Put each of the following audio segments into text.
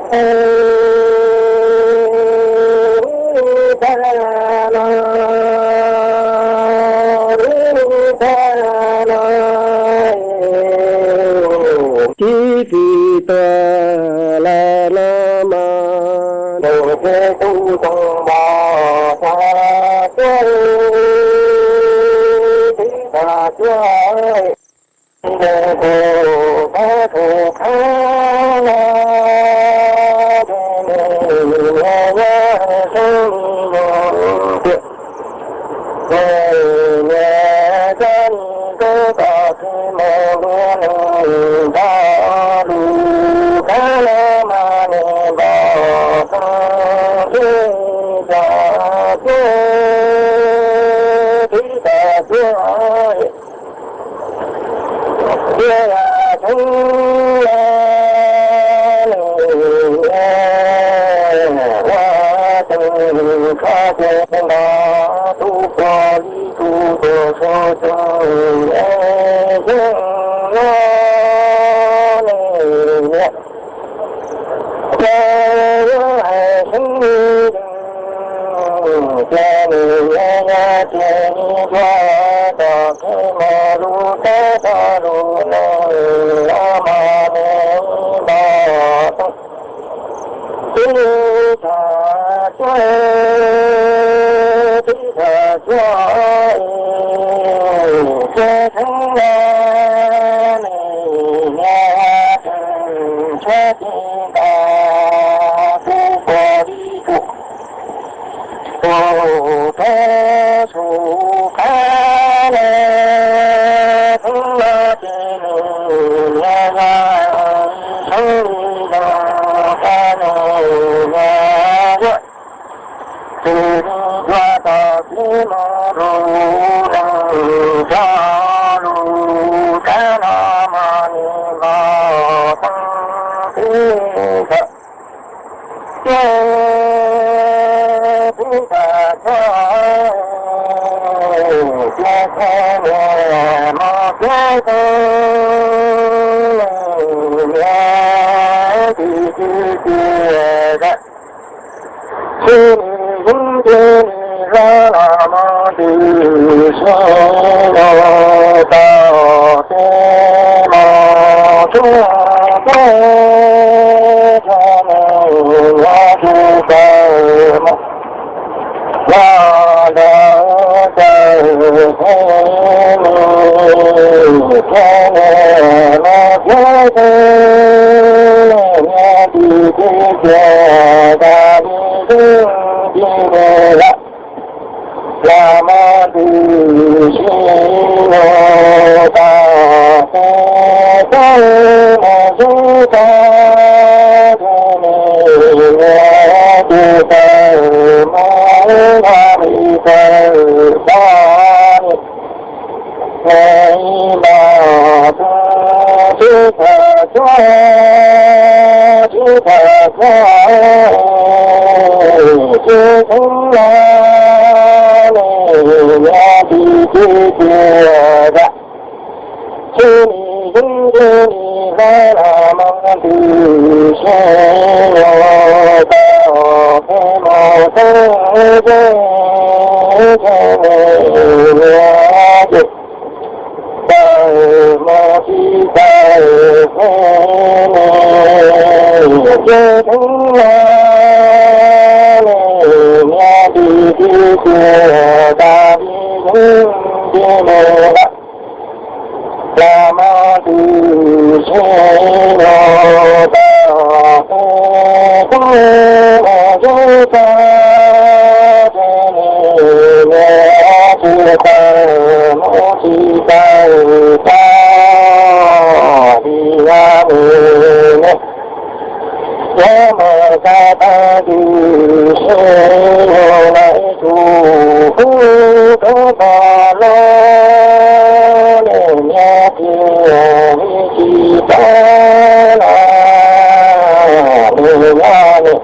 Tib txwm tuag lawm no mas, tus tub tau npau suav tuag, tib txwm tuag, tus tub tau qhab los, tus niam nyob zoo li no tiag. Tus niam coj nws tub tom txiv mus lub neej nrog lus, qhab los mas nws npau suav, tib txwm tuag, tib txwm tuag, tib yam tseeb los nws niam ua tus kho ces nrog tus pog li tus tuag saum cua, yeej los nws niam ces yuav hais xwb, ces nws niam nyob ces nws tuag tom txiv mus lub teb toj lus neej los mas nws npau suav, tib txwm tuag, tib txwm tuag, ces tseeb los nws niam tus tshuab ces nrog tus pog li tus tuag saum qab los, tseeb los ces nws niam yog zoo li no, qhab nws niam yuav tus li tuag tom txiv mus lub neej nrog lus, qhab los mas nws npau suav, tib txwm tuag, tib txwm tuag, ces txhua niam mos txhua txwv, niam txiv txiv txiv, txhua niam yeeb txhua niam hlob los mus nti si, los tau teb mos txhua txwv, txhua niam nyob tsis tawm mus, los ntawm txawm txhua niam, txhua niam mos txhua txwv, niam txiv txiv txiv, tas li yeeb tsis mus lawm. Los mus nti si, los tau teb, teb mus txhua txwv, txhua niam nyob tsis tawm mus, los tsis tawm txhua niam, nws npau suav, tib txwm tuag, tib txwm tuag, ces tseeb los nws niam txiv txiv txiv, txhua niam yeeb txhua niam hlob los mus nti si, los tau teb mos txhua txwv, txhua niam nyob tsis tawm mus, tsis tawm txhua niam, ces tseeb los nws niam txiv txiv txiv, tas li yeeb tsis mus lawm. Los mus nti si, los tau teb, teb mus txhua txwv, txhua niam nyob tsis tawm mus, tsis tawm txhua niam, li yog nws niam nyob mus txog tag nti si, yog lawv tus kub tub pog los, nws niam txiv li tsis tau los, nws nyob nws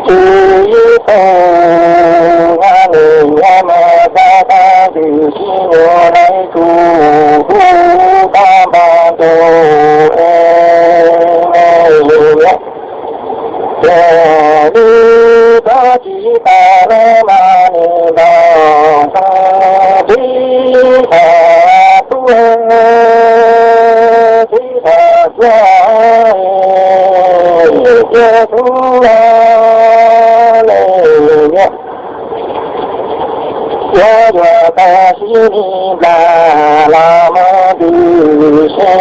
tsis ib tug, nws nyob mus txog tag nti si, yog lawv tus kub tub pog los, nws niam Ces li tsob tsis tas los mas nws ntaus tib thaum tuaj, tib thaum tuaj, cia tub los nws niam. Yuav yuav tag sib li nplas los mus ntws si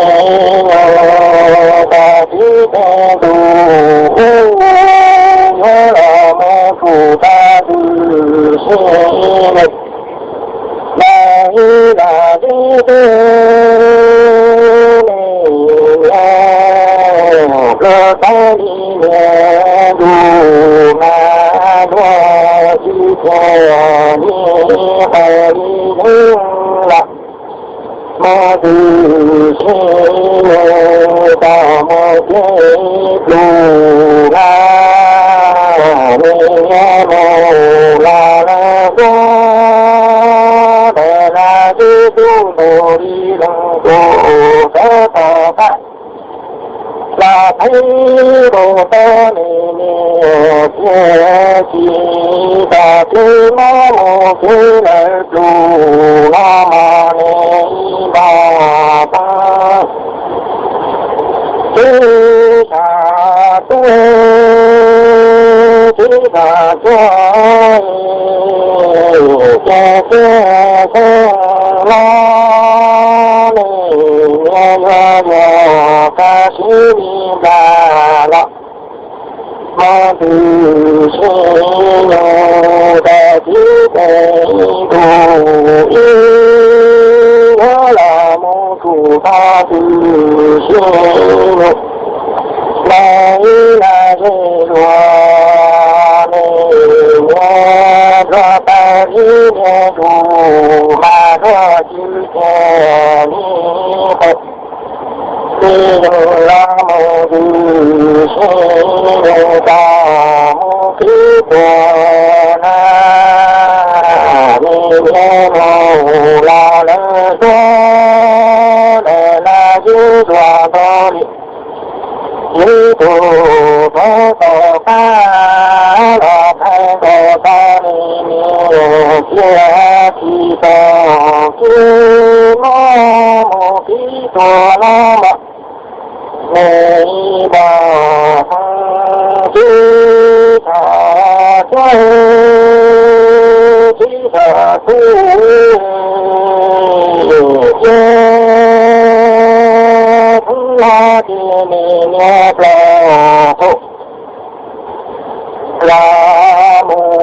nyob tag sib teg ntus, yuav los mus txog tag ntws si nyob, mas ib los tib teg li niag pluag teb li niag ntuj mas luag tsis txawj li qhov li neeg los mus ntws si nyob tag mus ces pluag na, nws niag mus los lawm tuaj, ntawm no tib tug ntaus li leej twg sawv tau qab los pheej rau tau nws niam txiag tsis tau kev mob mus kev lawm pluag no mas nws ib npag pab tib thaum tuaj, tib thaum tuaj, ces txij thaum no nws niam yuav yog tag sib li nplas los mus ntws si nyob tag sib teg ntus, ib yuav los mus txog tag ntws si nyob, mas ib na ze luag nws niam luag tau li niag ntuj mas luag tsis txawj li qhov li neeg los mus ntws si nyob tag mus kev tuag na, nws niam mus los lawm tuaj, lawm na yus tuag tau li. Ib tug pab tau qab los pheej tau tau li niag txiag tsis tau kev mob mus kev tuag no mas nws ib npag pab tib thaum tuaj, tib thaum tuaj, ces thaum no ces nws niag plaub tug los mus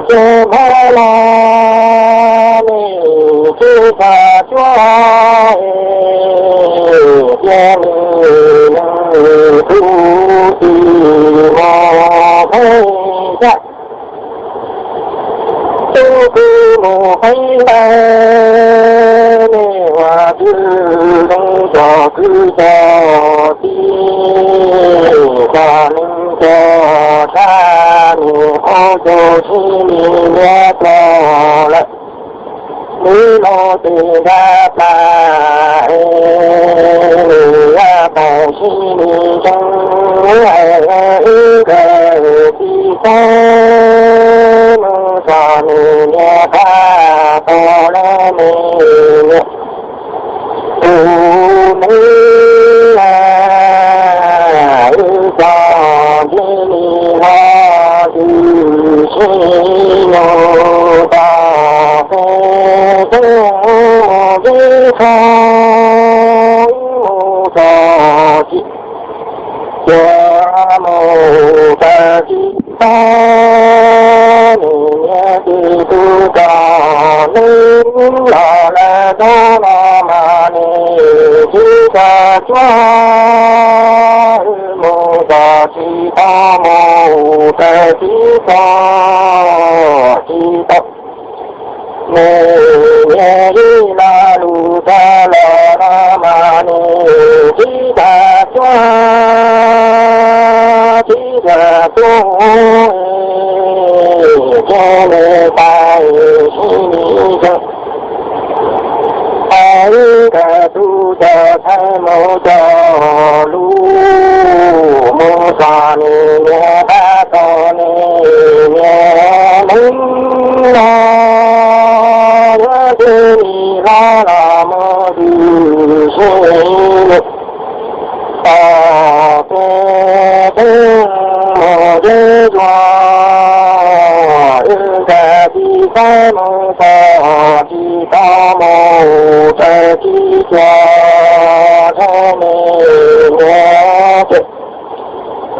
ces npaj los nws tsis tau cuab, ces nws nws tus txiv mus pheej txaj tub kwv mus pheej ntawd, nws ua kwv zoo cov kwv cov tij, cov neeg cov tsav, nws ua caum sib nws niam plaub lawm. Nws los tes nra plas es nws yog tawm sib nws tseeb, ib nkawm txiv txawb mus txog nws niam qab tau lawm nws niam tus me, wb cov ntxim li los ntws si nyob tag pem teb mus pem toj, mus txog tsis, cia mus txog tsis tau, nws niam txiv tub txom nyem los lawm tau no mas nws tsis tau cuab, mus txog tsis tau, mus txog tsis tau, tsis tau. Nws niam ib lo lus tag los no mas nws tib tag cuab, tib tag cuab, ces nws tais sib nws tseeb. Tais ib nkawm tub coj txhais mus coj lus, mus Los nim niam tab tom nim niam neeb no, yuav twg nim hlob los mus twm sib num, tom peb teeb mus deb dua, wb nkag tsis saib mus txog tsis tau mus raws tib cua, rau nim niam ces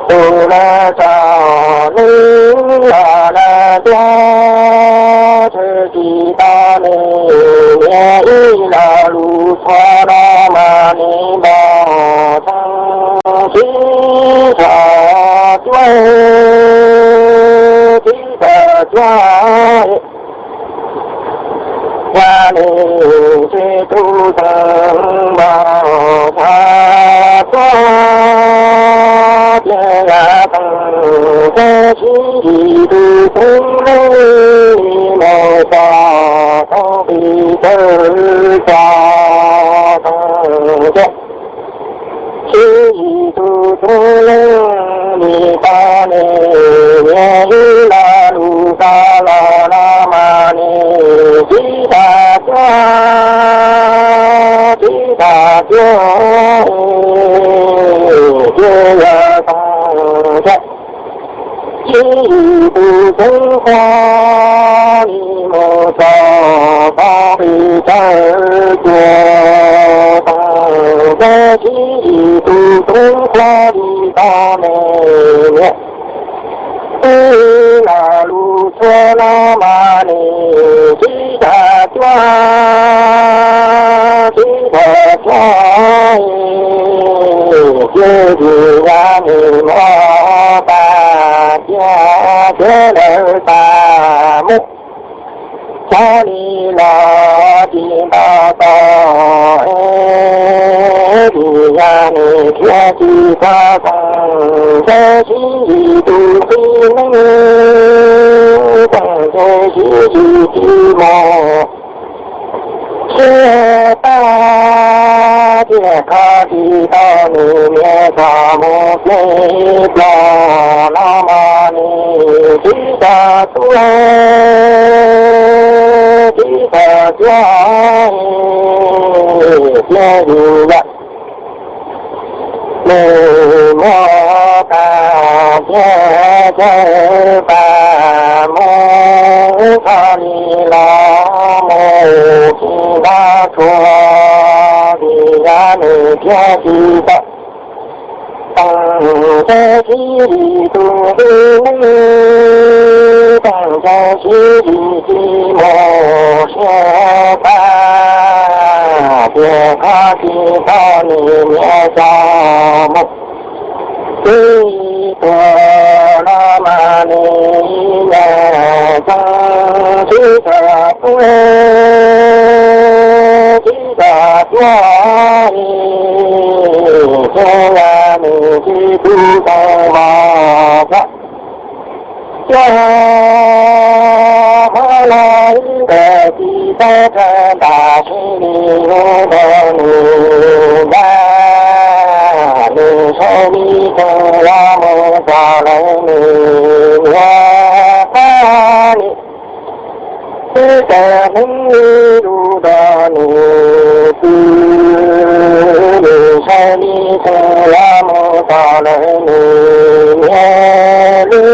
tus lawv tso neeb los lawv tuaj, tshwm sim tau nim niam ib lo lus txhua no mas nim npau txog tib txhos cuab, tib txhos cuab. Yog li tsis tu teeb npau txog cuab, ces yog teeb ces sib yim tus tub leej li mus txog tau pis tawg txog teeb ces sib yim tus tub leej li tau nim niam ib lo lus tau los no mas nim tib txhos cuab, tib txhos cuab, ces yog teeb ces sib yim tus tub qhua li mus txog tau pis tawg cuag teeb ces sib yim tus tub qhua li tau nim niam ib lo lus txhua no mas nim tib txhos cuab, tib txhos cuab, ces vim yog nim muab tas cia, ces lawv tas mus. Txhob li los tsis nto tau, vim yog nim thiaj tsis txhob teeb ces sib yim tus txiv neej, teeb ces sib yim tsis mus. Siab pab thiaj kho tsis tau nim niam txog mus plig plos no mas nim tib txhos tuab, tib txhos cuab, thiaj li yam nim muab tas cia, ces tas mus, txhob li los mus tsis nto tshua, vim yog nim thiaj tsis tau teeb ces sib yim tus txiv neej, teeb ces sib yim tsis mus. Siab pab thiaj kho tsis tau nim niam txog mus plig plos no mas nim yog teeb tib txhos tuab, tib txhos cuab, ces yog nim tsis tu teeb npau txog cuab, hmo no ib nkawm tsis tau rau ntam sib li hu rau nim ntag, nim saib li teeb los mus txog lawm nim niam pab nim twb tawm hneev li lus rau nim txwv, nim saib li teeb los mus txog lawm nim niam li,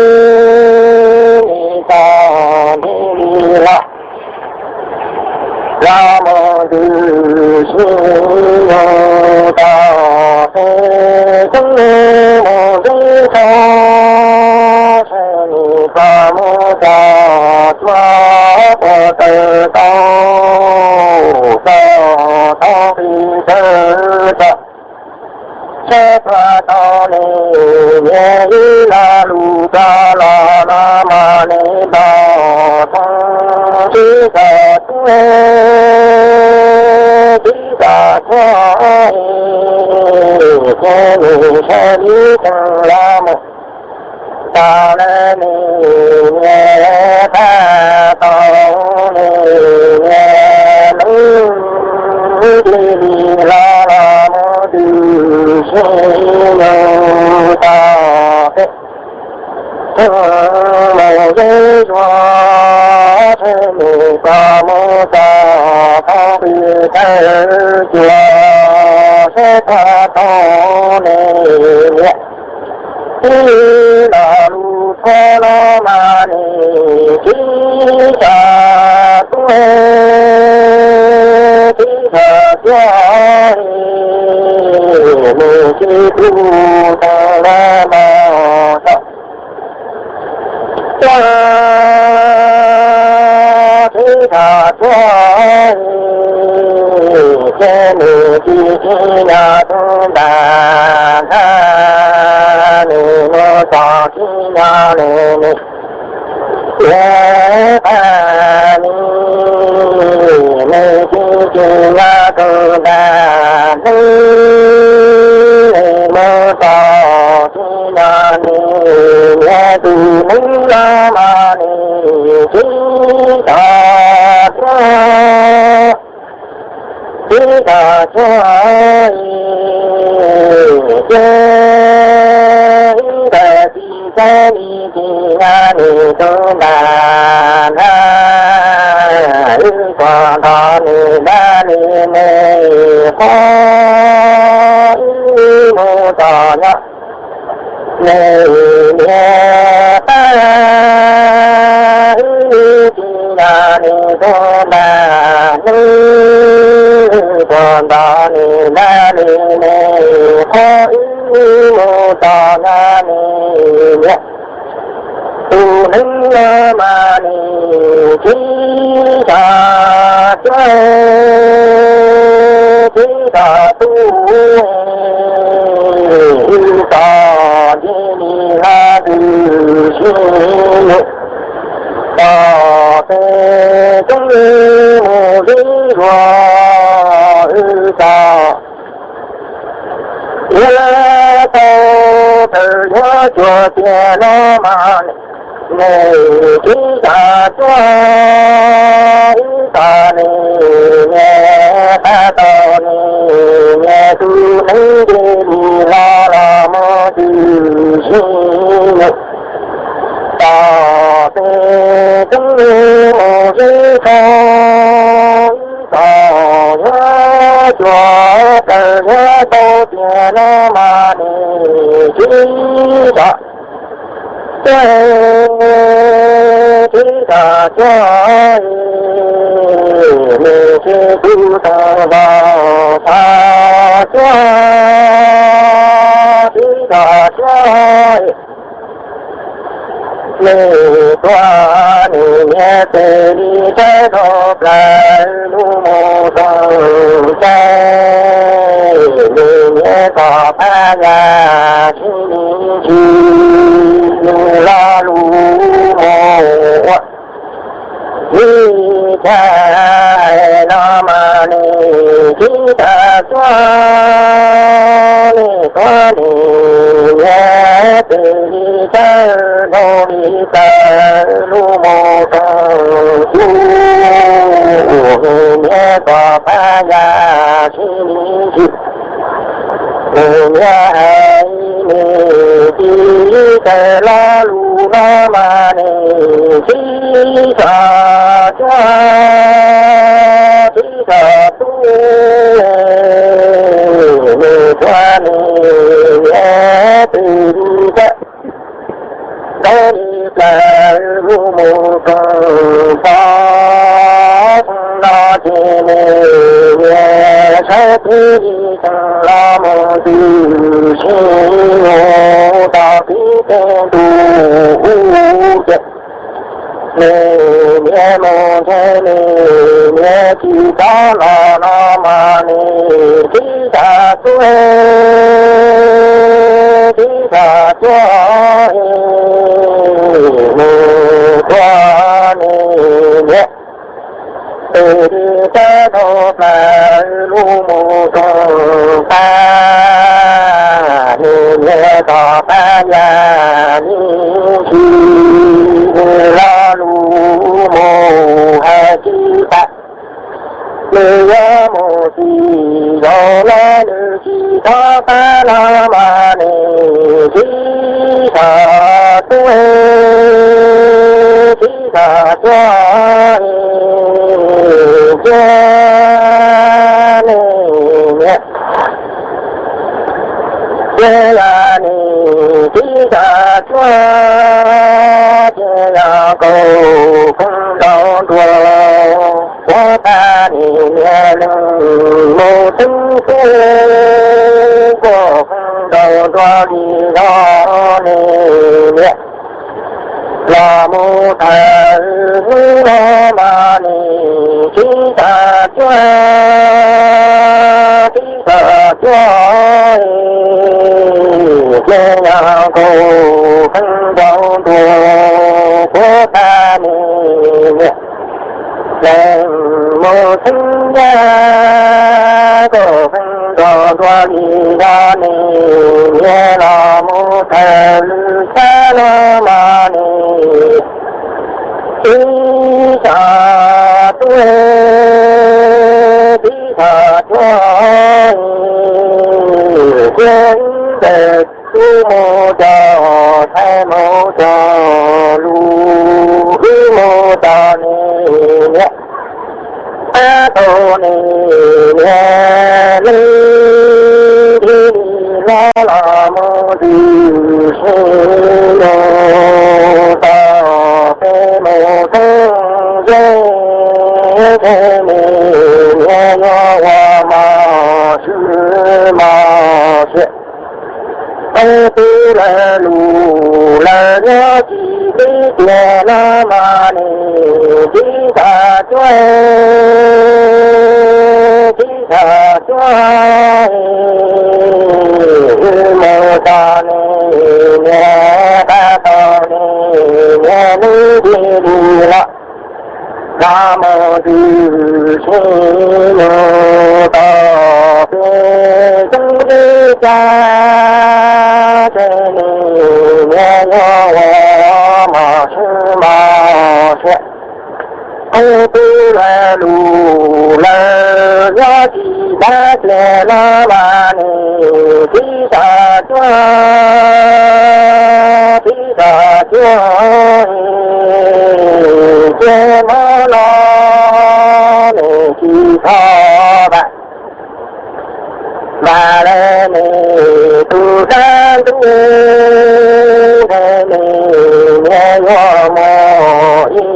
nim txog nim li los los mus ntws sib nug tau peb teeb mus ntws tau, saib nim txog mus txog cuab puas tawm tau, txog tau pis tawg txog, saib puas tau nim niam ib lo lus rau los no mas nim npau txog tib txhos tuab, tib txhos cuab, ces nim saib li teeb los mus txog lawm nim niam pab tau nim niam neeb li li los los mus ntws sib nug tau Mus zeb zuag tsheb mus koj mus txog thoob pw thawj cuag seb puas tau ne niam. Ib los lus thab no mas nws tsis tau tuaj, tsis tau tuaj, nws tsis tu tau los mos tau. Tuaj, tsis tau tuaj, ces nws tsis tsim nyog tus ntas hnab, nws mus txog tsim nyog nws nws tiav pab nws, nws tsis tsim nyog tus ntas hnab, nws mus txog tsim nyog nws niam tus neeg los mas nws tsis tau tuaj, tsis tau tuaj, ces ib tag kis xav li tsis nyog nws tus ntas hnab, wb puas nrog nws dab li ne, qhov wb mus txog nyob nws niam pab, wb tsis nyog nws tus ntas hnab, wb puas nrog nws dab li ne, qhov wb mus txog nyob nws niam tus neeg los mas nws tsis tau tuaj, tsis tau tuaj, wb txom nyem li hlob twg sib nug, tom peb tseeb mus zeb zuag wb txog yuav tau tawm yuav cuag tiag no mas nws tsis tau tuaj, wb txom nyem li niam pab tau nws niam tus neeg nce li hlob los mus twb sib nug, tom peb tseeb mus zeb zuag wb txog yuav cuag tawm yuav tau tiag no mas nws tsis tau tuaj, tsis tau tuaj, nws tsis tu tau los xav tuaj, tsis tau tuaj. Nws tuaj nws niam tes li tsawb dhau plaws lub mus rau teb, nws niam kom pab yam sib li ntsis, nws lo lus mus ua li cas hais no mas nws tsis tau tuaj, nws tuaj nws niam tes li tsawb dhau li plaws lub mus rau teb, nws niam kom pab yam sib li ntsis, nws niam hais nws tsis txawj lo lus no mas nws tsis tau tuaj, tsis tau tuaj, nws tuaj nws niam tes li tsawb dhau li plaws lub mus rau teb, no ces nws niam sawv tib li teb los mus twb sib nug tau tib teg ntuj ces nws niam mus ntshe nws niam tsis tau los no mas nws tsis tau tuaj, tsis tau tuaj, nws tuaj nws niam tes li tsawb dhau plaws lub mus rau teb, nws niam kom pab yam li ntsis, nws lo lus mus hais tsis tas, nws yuav mus txij zaum no nws tsis tau pab no mas nws tsis tau tuaj, tuaj ib cia ne niam, cia yog nim tib tag cuab, cia yog kaus pheej ntaus nruas, puab tag nim niam neeg mus txeeb tub, kaus pheej ntaus nruas li no ne niam. Los mus thaum hnub no mas nim tib tag cuab, tib tag cuab, cia yog kaus pheej ntaus nruas, puab tag nim niam neeg mus txeeb nyab, kaus pheej ntaus nruas li no ne niam. Los mus thaum lwm xyoo no mas nim tib tag cuab, tib tag cuab, cia ntawm wb mus cov thaij mus cog lus, wb mus cov ne niam, tab tom ne niam, leej tib li los los mus ntws si lus, tom peb mus txeeb ze, ces ne niam yuav ua mos swm mos sia. Qee twg lawv lus lawv nyob tsis teb tias no mas nim tib tag cuab, tib tag cuab, wb mus txog ne niam, tab tom ne niam, leej tib li los los mus ntws si lus, tom peb txeeb ze, ces ne niam yuav ua mos swm mos sia. Qee twg lawv lus lawv nyob tsis dab tias no mas nim tib tag cuab, tib tag cuab, ces mob no nim tsis txhob vam, vam lawm nim tus dab ntub, ces ne niam yuav mus ib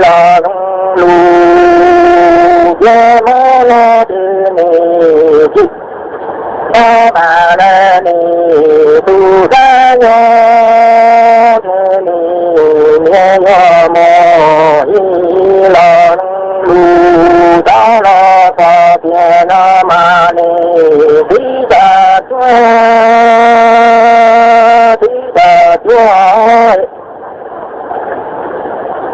los zoo lus, ces mob no ces nim tsis txhob vam lawm nim tus dab nyob, ces ne niam yuav mus ib los zoo lus, txhob los txog tias no mas nim tib tag cuab, tib tag cuab,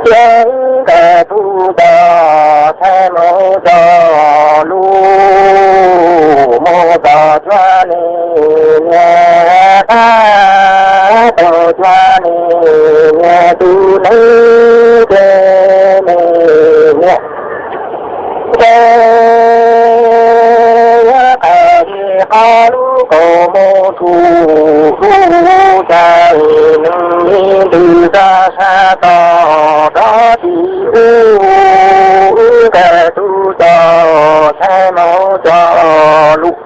cia nkawd tub coj thaij mus cog lus, mus txog cuag ne niam, tab tom cuag ne niam tus neeg, ces ne niam ces yuav qhais qhov lub kaus mus rus rus, cas neeg ntws txog sab tod rov tsis ub, wb nkawd tub coj thaij mus cog lus,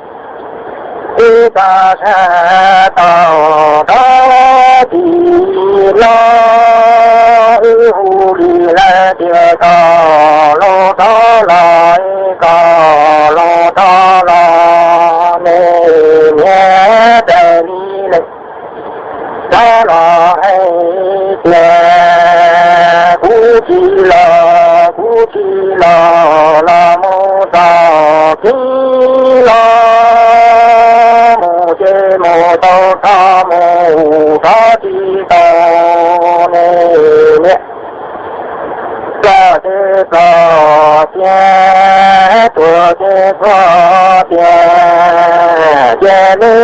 wb txog sab tod rov tsis los, wb hu li lawv tias koj los rov los, koj los rov los, ne niam, raws li lawv rov los hais tias kuv tsis los, kuv tsis los, los mus txog kev los mus ces mus tau txog mus rov tsis tau, ne niam. Txog ces txog tiag, tuag ces tuag tiag, cia li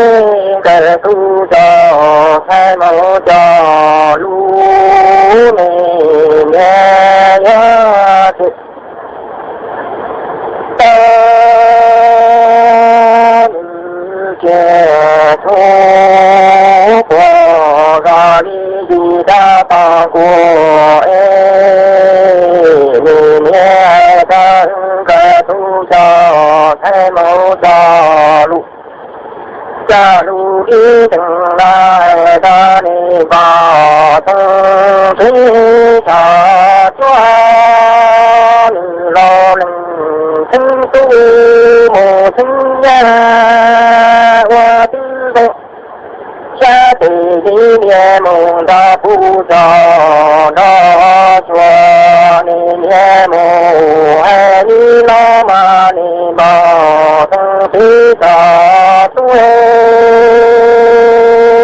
nkawd tub coj thaij mus cog lus, ne niam, yog tsis tau nws ces tub tuag zog li yim dab tog nkuaj es, mus coj lus, coj lus ib teev los hais rau nws pom txoov teb txhos tsuag, nws los lees xeeb tub mus xeeb nyab ua tib zoo. Sab tes ib niag mus nrog puj txog nrog xyuas, nws niag mus hais li no mas nws pom txoov teb txhos tsuag,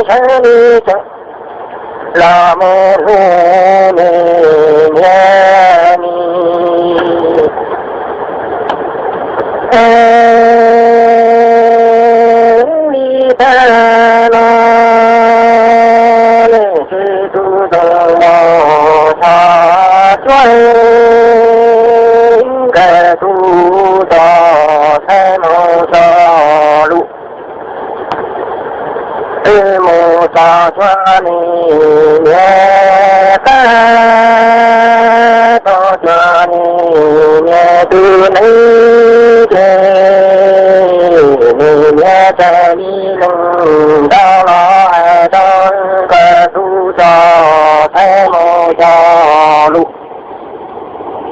sab li tseem los mus hlub nws niag ni. Li tag no nws tsis tu tau mus txhos tsuag, nkawd tus txog txhais mus txog lus, wb mus txog tsuag nws niag qab, txog tsuag nws niag tus neeg ces nws niag txawm li lees rau los hais rau nkawd tus txog txhais mus txog lus.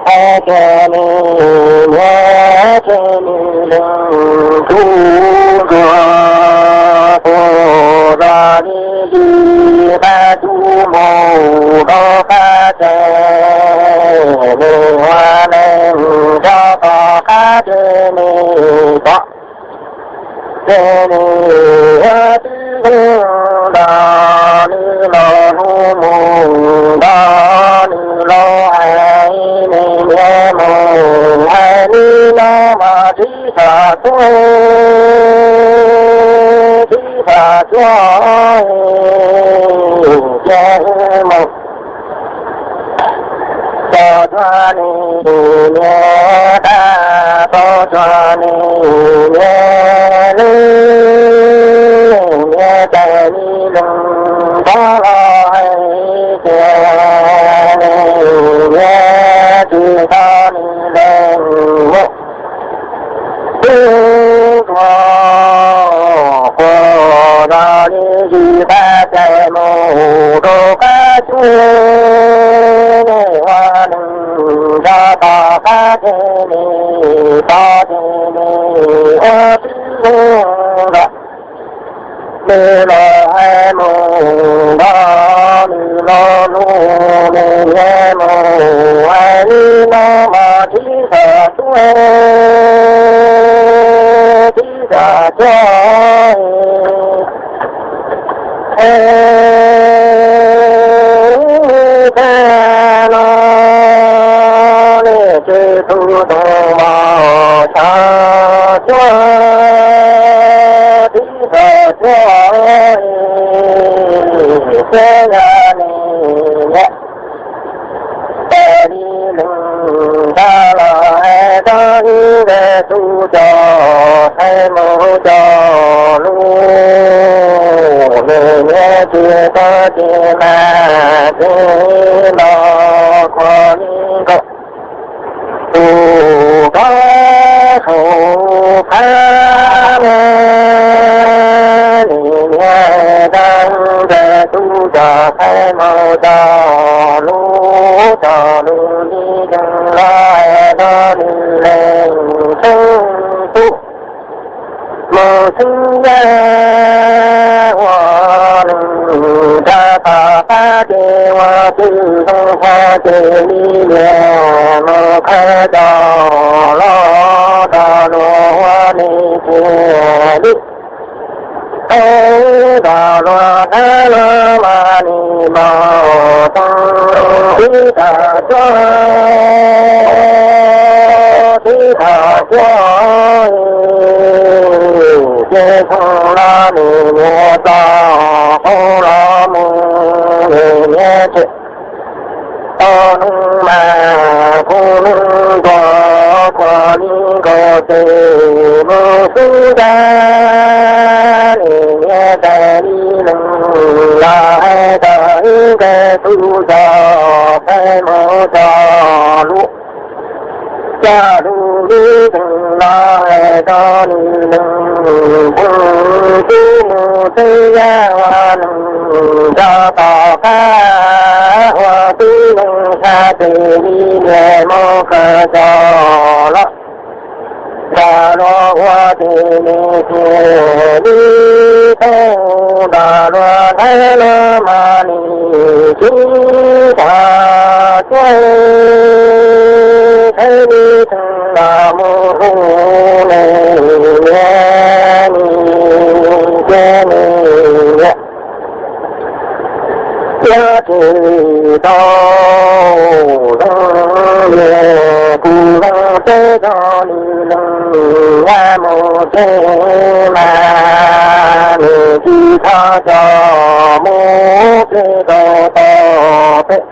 Hais tias nws niag ces nws lees tub ntsuag puag zos li yim qab tub mus rau qab tsev, nws ua neeg rau tom qab ces nws pom ces nws ua tib zoo nrog nws los hlub mus nrog nws los hais, nws niag mus hais li no mas tib txhais tsuag, tib txhais tsuag, ces mus txog tsuag nws niag qab, txog tsuag nws niag neeg, nws niag txawm li lees rau los hais tias nws niag tsis tau nws lees mus tub ntsuag puag zos li yim qab tsev mus rau qab tsev, nws ua neeg rau tom qab tsev, nws pom ces nws ua tib zoo nrog nws los hais mus nrog nws los hlub, nws niag mus hais li no mas tib txhais tsuag, tib txhais tsuag. Tag no nws tsis tu tau mus txhos tsuag, tib txhais tsuag, thiab yog nws niag txawm li lees rau los hais rau ib nkawd tus txog txhais mus txog lus, nws niag tsis tau ces mas tsis los khuam li nkaus tus kab saum phab, nws niag tau nkawd tus txog txhais mus txog lus, txog lus li lees los hais rau nws lees xeeb tub mus xeeb nyab ua neeg rau tom qab ces ua tib zoo qhuav ces li niag mus khawb cov los rau luag ua neeg ces li Ib tog luag hnab no mas nim no tau tib tag cuab, tib tag cuab, ces txog los nws niag txog qhov los mus nws niag tseem tau nug mas kuv nug ntuag kuv li nkaus ces mus xub ntag, nws niag tais li neeg los hais tau ib nqe tub txog peb mus txog lub, txog lub ib teev los hais rau nws leej tub mus teb yaj ua neeg rau tom qab ua tib neeg txhaj tes li niam mus kawm cov los nram luag ua ces nws cia li thoob nram luag hnab los mas nws sib tham cuab, thawb li theej los mus hu nws niam, nws cia nws niam. Yog tsis tau zoo li kuv zoo teb rau nws leej yaj mus teb mas nws tsis txhob coj mus teb rau tom peb.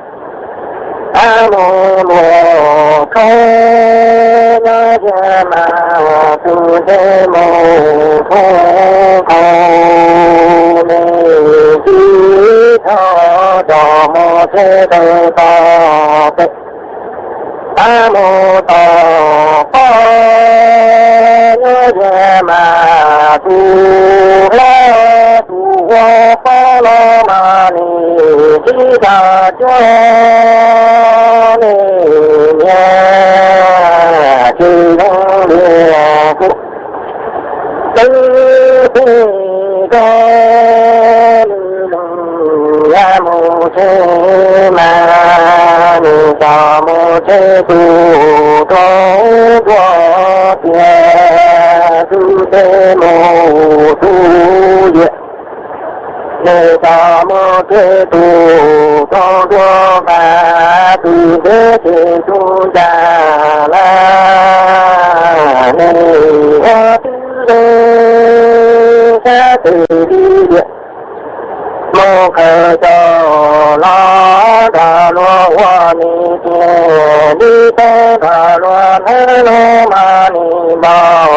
Ab mus luag khaub nyob tiag mas tus ntsej mus thoob nkaus, nws tsis txhob coj mus teb rau tom peb. Ab mus tom qab nyob tiag mas tus hlab tus ua qab los mas nws tsis tham cuab nws niam, tsis zoo li kuv teb rau nws leej yaj mus teb mas nws coj mus teb tus rog nruab tias tus ntsej mus tus yawg. Nws coj mus teb tus rog nruab mas tus ntsej ces tus ncas lawm, nws ua tib zoo sab tes li tias mus khaws cov los nram luag ua nws tiag li thoob nram luag hnab los mas nws npau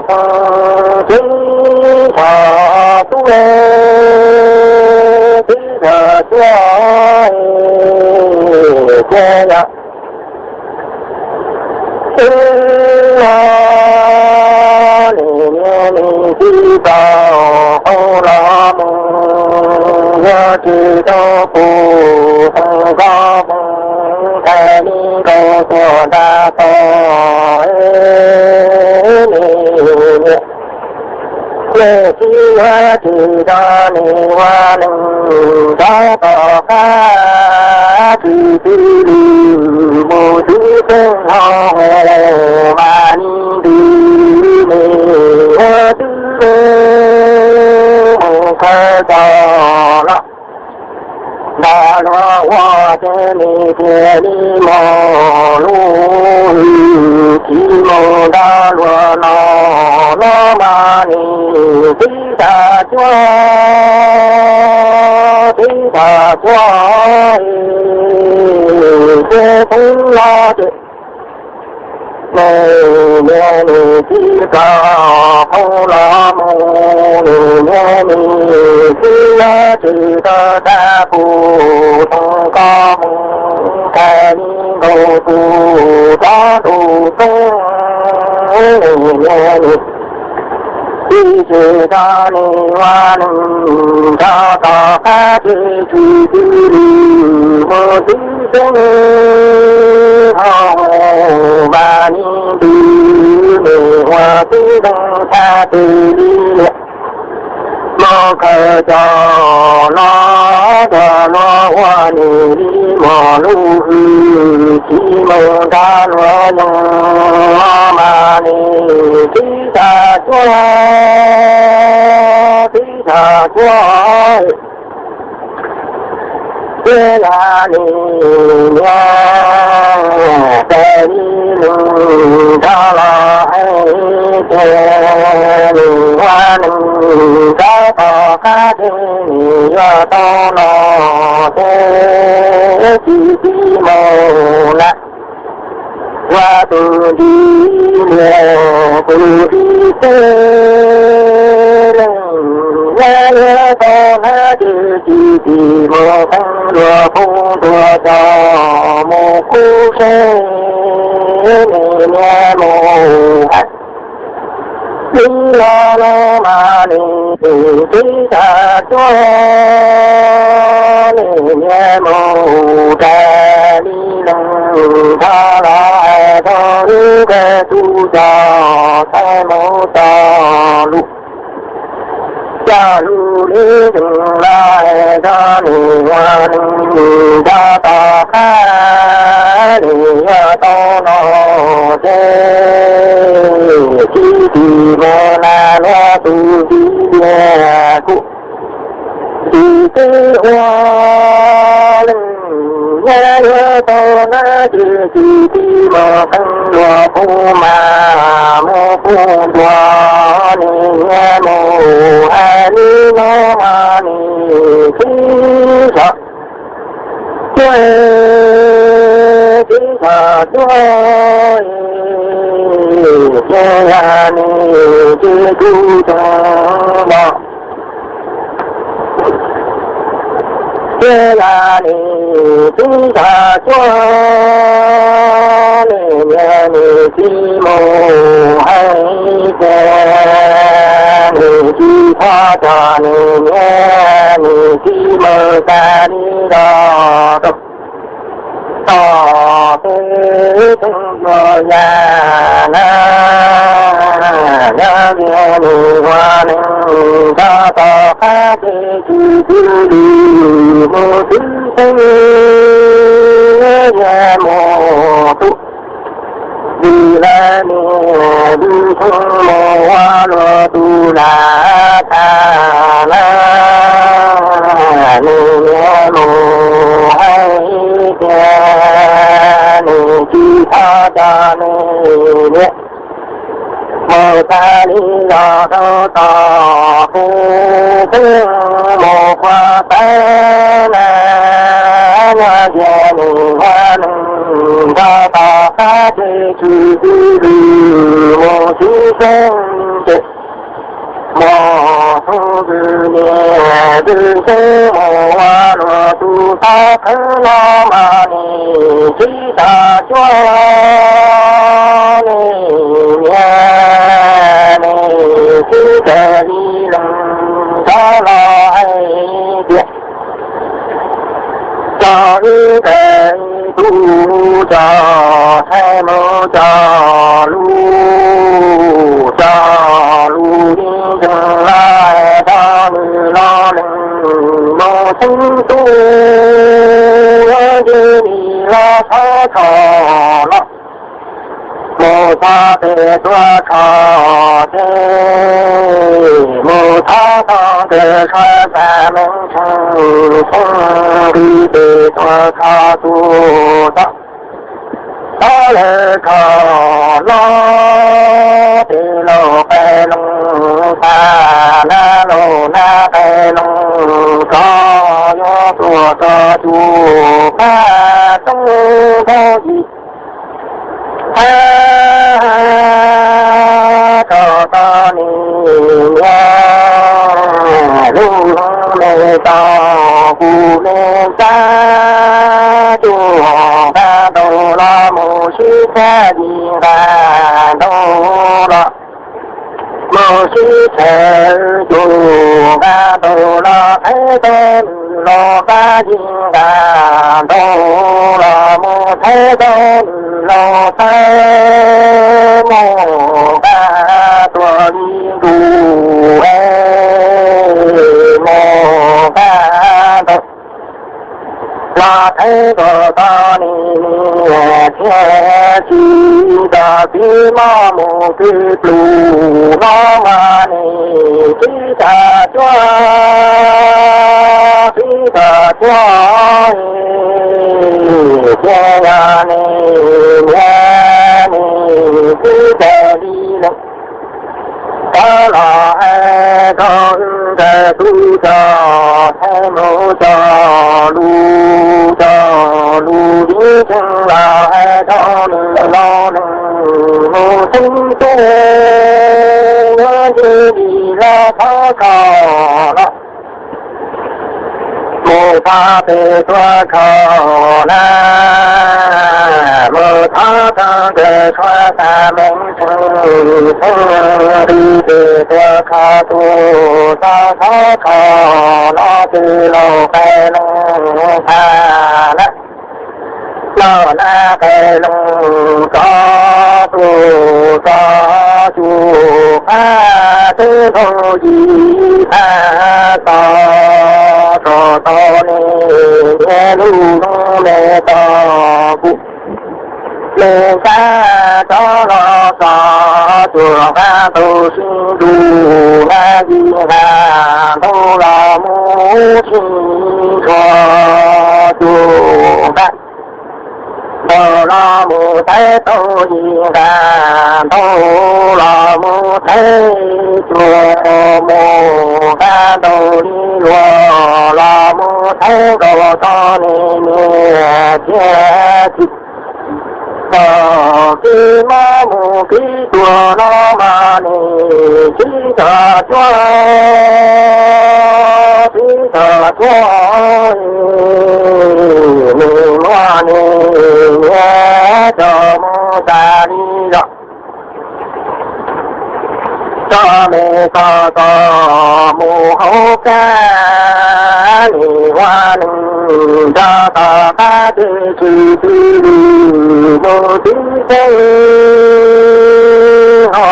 xoo tib nrho tub tib nrho cuab tiag yog. Ub, no nws niam nws txiv tau qhov los mus, yog tsis tau kuv tus koj mus ntxhais li nkaus tuaj nram toj, nws niam nws txiv yuav tsis tso nws ua neeg rov tom qab, tsis txwv lwm mus txwv xeeb hauv mas li ntawd nws ua tib zoo mus khaws cov los nram luag ua ces nws cia li mus lub hwj chim mus nram luag no, no mas nws tib tham cuab, tib tham cuab, ces pheej los ces nws niam nws txiv tau qhov los mus, nws niam nws txiv yuav tsis tau xa kuv tus koj mus ntxhais li nkaus tus rog nruab xeeb, nws niam nws txiv tsis tso nws ua neeg rov tom qab, ces tsis txwv lwm mus txwv xeeb hauv mas li ntawd nws ua tib zoo txhaj tes li niam mus khaws cov los nram luag ua nws li mus lub hwj chim mus nram luag nyoog los mas nws tib tham cuab, tib tham cuab, thiab yog nws niam tes li nws rov los hais tias nws ua neeg rov tom qab ces nws yuav tau los ces tsis txwv mus na. Ua tus nti niam tus nti teb, leej nyab yuav tau hnab ces tsis txwv mus qee luag phooj luag cov mus kub seb nws niam mus hais Li no no mas nws tsis txhob tsuag, nws niaj mus raws li leej thov los hais rau lub kawg tus coj thaij mus txog lub, coj lub li tus los hais rau nws ua nws nyob tom qab, nws yog tau no ces tsis tsis mus na luag tus txiv tiag kuj tsis txawj ua leej nyab yuav tau na ces tsis txawj mus qee luag pub mas mus pub ntuas nws niaj mus hais li no mas nws tsis txhob tsuag, tsis txhob tsuag, ces yog nws tsis txhob tsuag los, ces yog nws tsis txhob tsuag, nws niaj nws txiv mus hais tias nws tsis txhob tso nws niaj nws txiv mus tas li los rau tom peb tug npua yas na. Yog tias nws ua neeg nyob tom qab ces tsis txwm li mus tib xeeb, yog mus tu vim lawv niam tib xeeb mus ua luag tus lam tham na, nws niaj mus hais tias nws tsis txhob tso nws niaj mus tas li los rau tom peb tug mus qhua tawv na. Yog tias nws ua neeg nyob tom qab ces tsis txwm li mus tib xeeb ces mus tu vim niam tib xeeb mus ua luag tus tub qhwv los mas nws tsis txhob tsuag, nws niaj nws txiv raws li leej thov los hais tias tso wb tes ib tug coj thaij mus tso lub, tso lub li ntseeg los hais rau nws los neeg mus txheeb tub, ntsis li los txhob tso los mus txog pem tuaj kho ces mus txog tog nkawd tshuab xa meej tshee, tshee nqis pem tuaj kho tus tod. Tod lawv kho los pem laus qai loo tas na, laus na qai loo tod yuav tuaj tso tus paj roob nrauj yim. Ab, rau tod nws niaj lub me tau kuv me txab, tsuj nqa ntau los mus sib txhab, yim nqa ntau los mus sib txhab, tsuj nqa ntau los qheb tau nws laus qab, yim nqa ntau los mus qheb tau nws laus qab, mus nqa tuaj li ntuj es mus nqa ntau los qheb tau tod nws niaj thiab txiv, txoj kev mob mus kev pluag no mas nws tsis txhob tsuag, tsis txhob tsuag, thiab yog nws niaj nws txiv raws li leej thov los hais rau wb nkawd tub coj thaij mus tso lub, tso lub li ntseeg los hais rau nws los neeg mus txheeb tub, ntsis li los txhob kho los mus txog pem tuaj kho na, mus txog tog nkawd tshuab xa meej tshee, Txheej nqis tes tuaj kho tus txob thov kho, no ces laus qai lees tha na. Los na qai lees txob tus txob cuj qab teb nkaus yim phab tod, txog tod ne niam lub lub me tod kuj me ntxab tsob los txog cuj qab tau sib nrug na, yim nqa ntau los mus sib ntshua cuj qab ntau los mus thaij tau yim nqa ntau los mus thaij cuj mus nqa ntau li luag los mus thaij nkaus txog ne niam txiv txij. Txog kev mob mus kev tuag no mas ne tsis txog cuag, tsis txog cuag, nws muaj ne niam coj mus tas li zog. Txoj me txoj txoj mus hauv kab li ua neeg nrog tom qab ces tshwm sim lwm mus tib txheej ho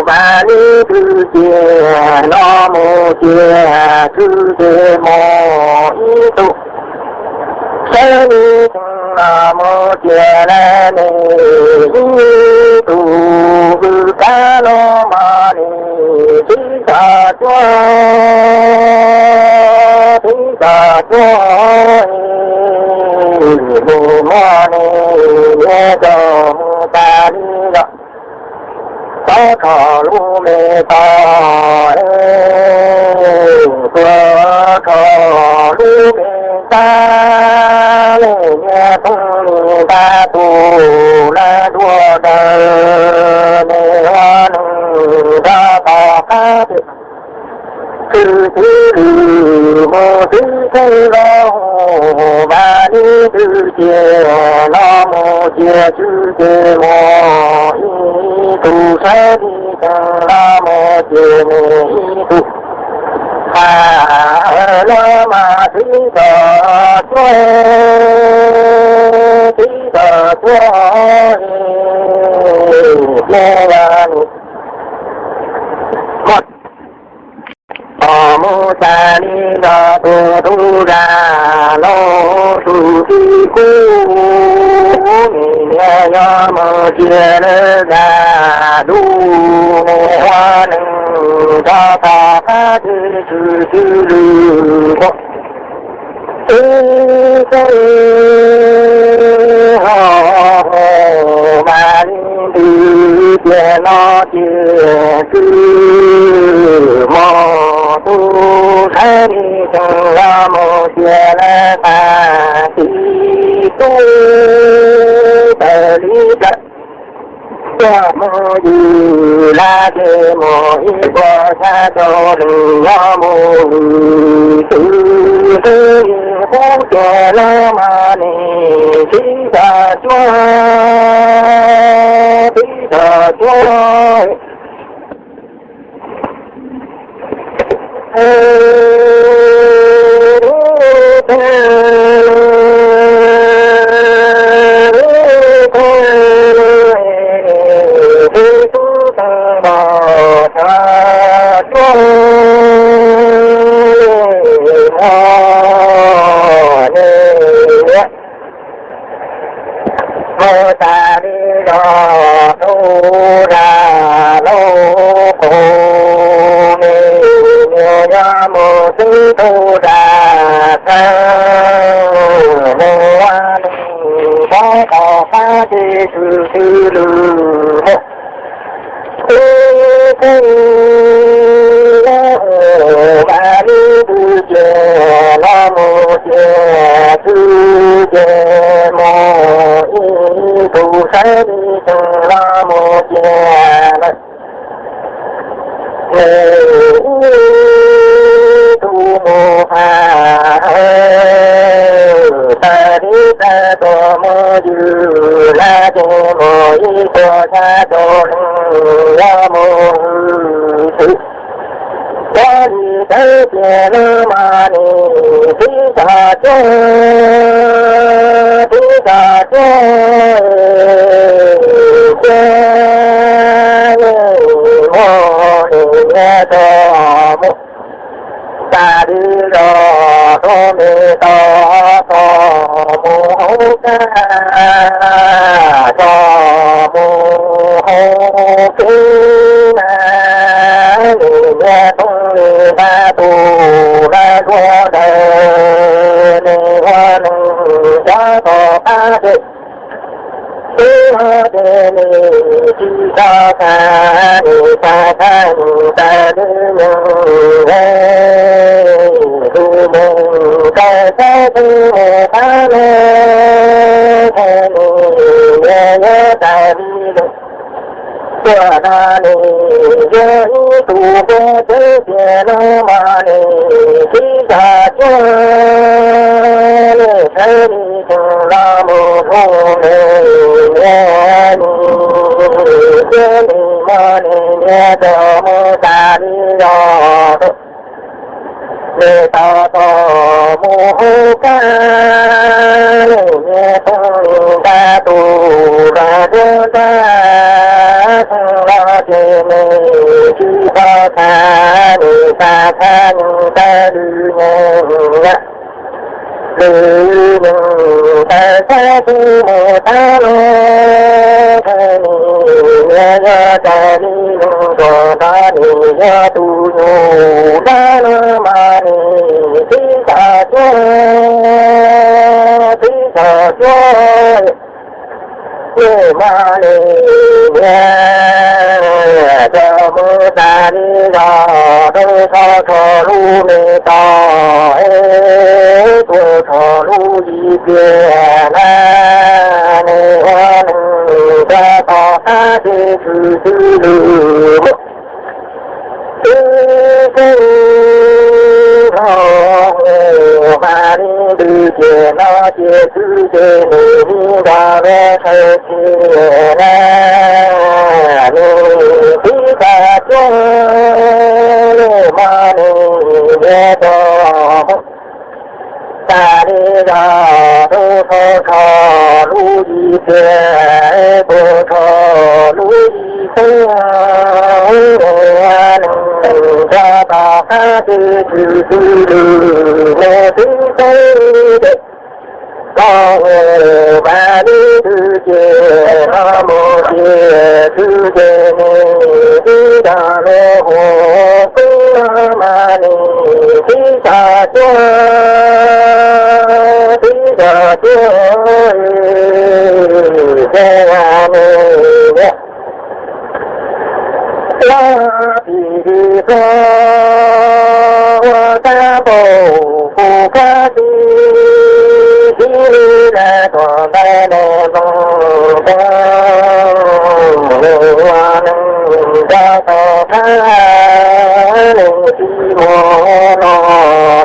mas li twb tiag no mus tiag twb tiag mus ib tug saib li no mus tiag na ne ib tug hwj kab no mas ne tib txog cuag, tib txog cuag, mus muaj ne niam coj mus tas li zog. Txob kho lub me tod, tuaj kho lub me ntxab, leej niam phooj ywg nta tus na dua daws, nej ua neeg nrog tom qab twb twb lwm mus twb txheej los mas li twb tiag no mus tiag twb tiag mus ib tug saib li tsees no mus tiag ne ib tug ha los mas twb txog cuag, twb txog cuag, ne yog mus tas li los tus tub zam lauj tus txiv kub, nim niam yog mus tiag lawm zam dub, ua neeg nrog tom qab twb tshwm sim lwm mus ib txheej ho mas li twb tiag no tiag twb mus tus saib li tsees los mus tiag lawm qab txiv tub tawm li plaws. Tuaj mus yws laj ces mus ib puas xya caum leej, nyob mus lwm twg twb qub tiag los mas ne tib txog cuag, tib txog cuag. Mus tas li los tub zam lauj, qub me niam yog mus txij tub zam txheej, mus ua neeg nrog tom qab ces tshwm sim lwm mus ib txheej, mas li twb tiag no mus tiag twb tiag mus ib tug saib li tsees los mus tiag lawm. Nws ib tug mus has tas li tas tuaj mus yws laj ces mus ib puas Txhua txhua leej yuav mus hwm txwv, yog li txawv tiag los mas nim tib txoj cua, tib txoj cua, cia li muab nim niam txoj mus tas li zog rau me toj txoj mus hauv kab, txoj mus hauv kev na. Nim niam Tooj Lis nrab tus nrab zuag ntawd, nws ua neeg cov toj qab ces, twb yog ces nws tsis txhob txhab, nws txhab txhab nws tawg lub nyoog, tus neeg tawg txhab twb mus txhab lawm, nws yuav yuav tawg li lawm. Tuaj no nws yog ib tug npua txwv tiag no mas nws tib txoj cua, nws txhawb li tseem los mus hu nws niam, nws cia li muab nws niam txoj mus tas li zog rau me toj txoj mus hauv kab, nws niam Tooj Lis nrab tus nrab zuag ntag, los ces nws tsis txhob txhab, nws txhab txhab nws tawg lub nyoog na. Lub nyoog tawg txhab twb mus txhab lawm, nws niam yuav tawg li nws tuaj nrog nws yog tus nyuj nrab no mas nws tib txoj cua, tib txoj cua, nws mas nws niam txoj mus tas li zog rau txhua txhua lub me toj, es tuaj txhua lub yim tiag na, nws ua neeg cov toj qab ces tshwm sim lwm mus. Tib txhij hlo mus mas li ntws ces no ces txwv ces nws li nrog luag sawv tiag na, nws tib txoj cua, nws mas nws niam txoj mus tas li zog rau txhua txhua lub yim tiag, rau txhua lub yim tiag, nws ua neeg cov toj qab ces tshwm sim lwm mus tib txhij ces los mus mas li ntws ces los mus ces txwv ces nws tib nrog luag hu, tib los mas nws tib txoj cua, tib txoj cua, ces nws niam los tib li tuaj ua kab npauj kuv kab tib, tib li lawm tuaj ntawm nws mloog tau, nws ua neeg cov toj qab, nws tsis muaj no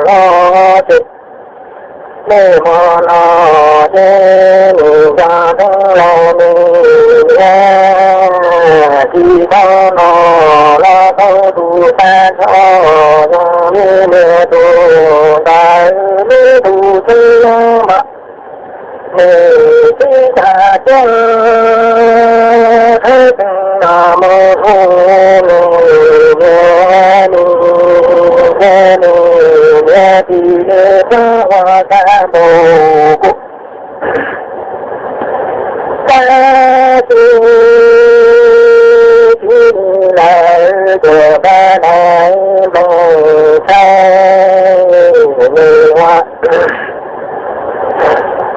los ces nws muaj no ces nws nco ntsoov los nws niam, tsis tau no los tau tus tag nrho, zoo li nws tus ntawd, nws tus txiv los mas nws tib txoj cua, thawb tsees los mus hu nws niam, nws niam, nws niam tib li tuaj ua kab npauj kuv kab tib, tib li lawm ces kab dais nplooj tshais, nws ua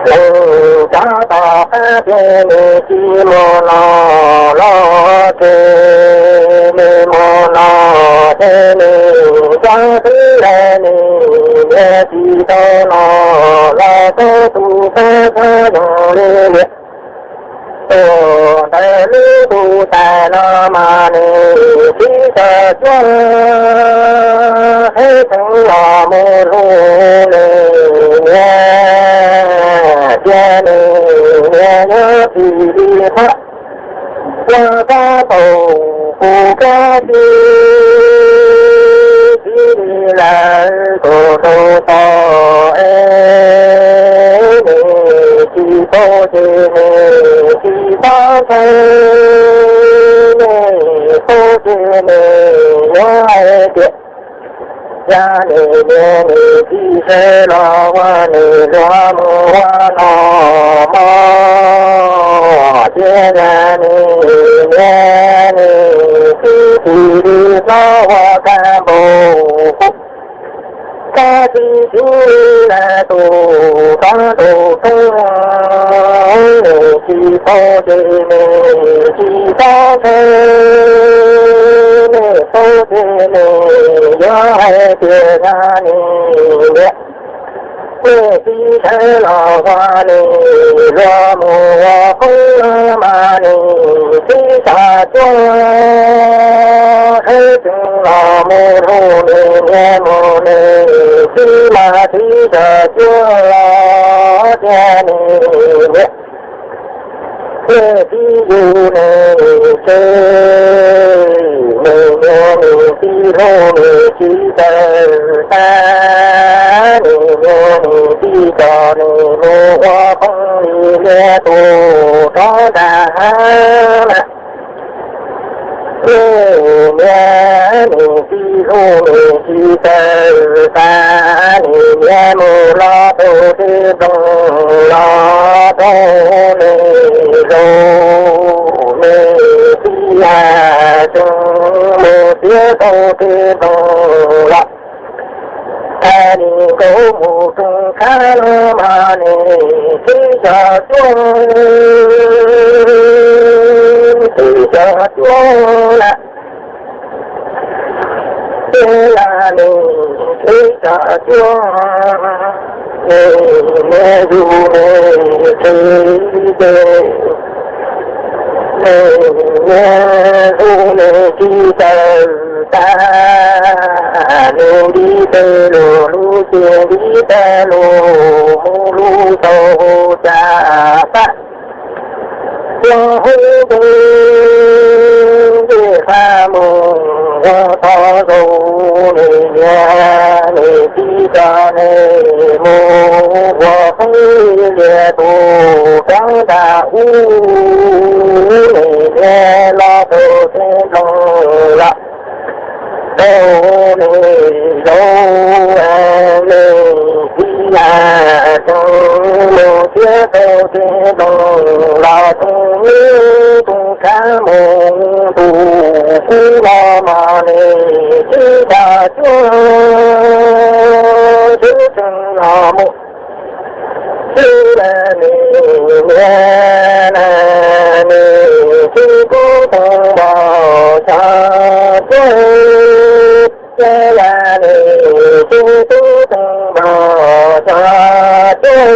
neeg cov toj qab ces nws tsis muaj no los ces nws muaj no ces nws cov txiv lawm, nws niam tsis tau no los tau tus tag nrho, zoo li niam tus ntawd, nws tus tag no mas nws tib txoj cua, thawb tsees los mus hu nws niam, cia nws niam yuav tsis li pab Ua kab paum kuv kab tib, tib li lawm kuv rau tod es, nws tsis paub ces nws tsis txhob ntshai, nws paub ces nws yuav hais tias, yog nws niam nws txiv sawv los ua nws luag mus ua los mog, thiab yog nws niam nws txiv tsis li hlob ua kab npau, kab tib tib li lawm tus tod rau tod, nws tsis paub ces nws tsis txhob ntshai, nws paub ces nws yuav hais tias yog nws niam nws txiv sawv los ua nws luag mus ua qoob los mas nws txiv tsa cuab, sawv tsees los mus hlub nws niam mus nws txiv mas txiv tsa cuab los tias nws niam nws txiv yug nws tsev, nws niam nws txiv hlub nws tsis txawj tag, nws niam nws txiv tso nws mus ua phooj ywg liab tus rov nram hav na. Nws niam nws txiv hlub nws tsis txawj tag, nws niam mus los rau tej nroog los rau nws zaum, nws txiv yam tsees mus txiav tau tej nroog los. Thaum nws nkaum mus rooj khab los mas nws txiv tsa cuab, txiv tsa cuab lawm. Ces yog nws txiv tsa cuab, nws niam yug nws tsev ces, nws niam yug nws tsis txawj tag, nws nti tej lus lub ces nti tej lus mus lub tau cas fab. Ua hauv npe ncej fab mus ua tod zaum, nws niam nws txiv tso nws mus ua phooj ywg liab tus rov nram ub, nws niam los rau tej nroog los rau nws zaum, nws txiv yam tsees mus txiav tau tej nroog los rau nws rooj khab mus tus kub los mas nws txiv tsa cuab, txiv tsees los mus txiv lawm nws niam na, nws txiv kub toog npau xyov cuab, yog nws txiv kub toog npau xyov cuab,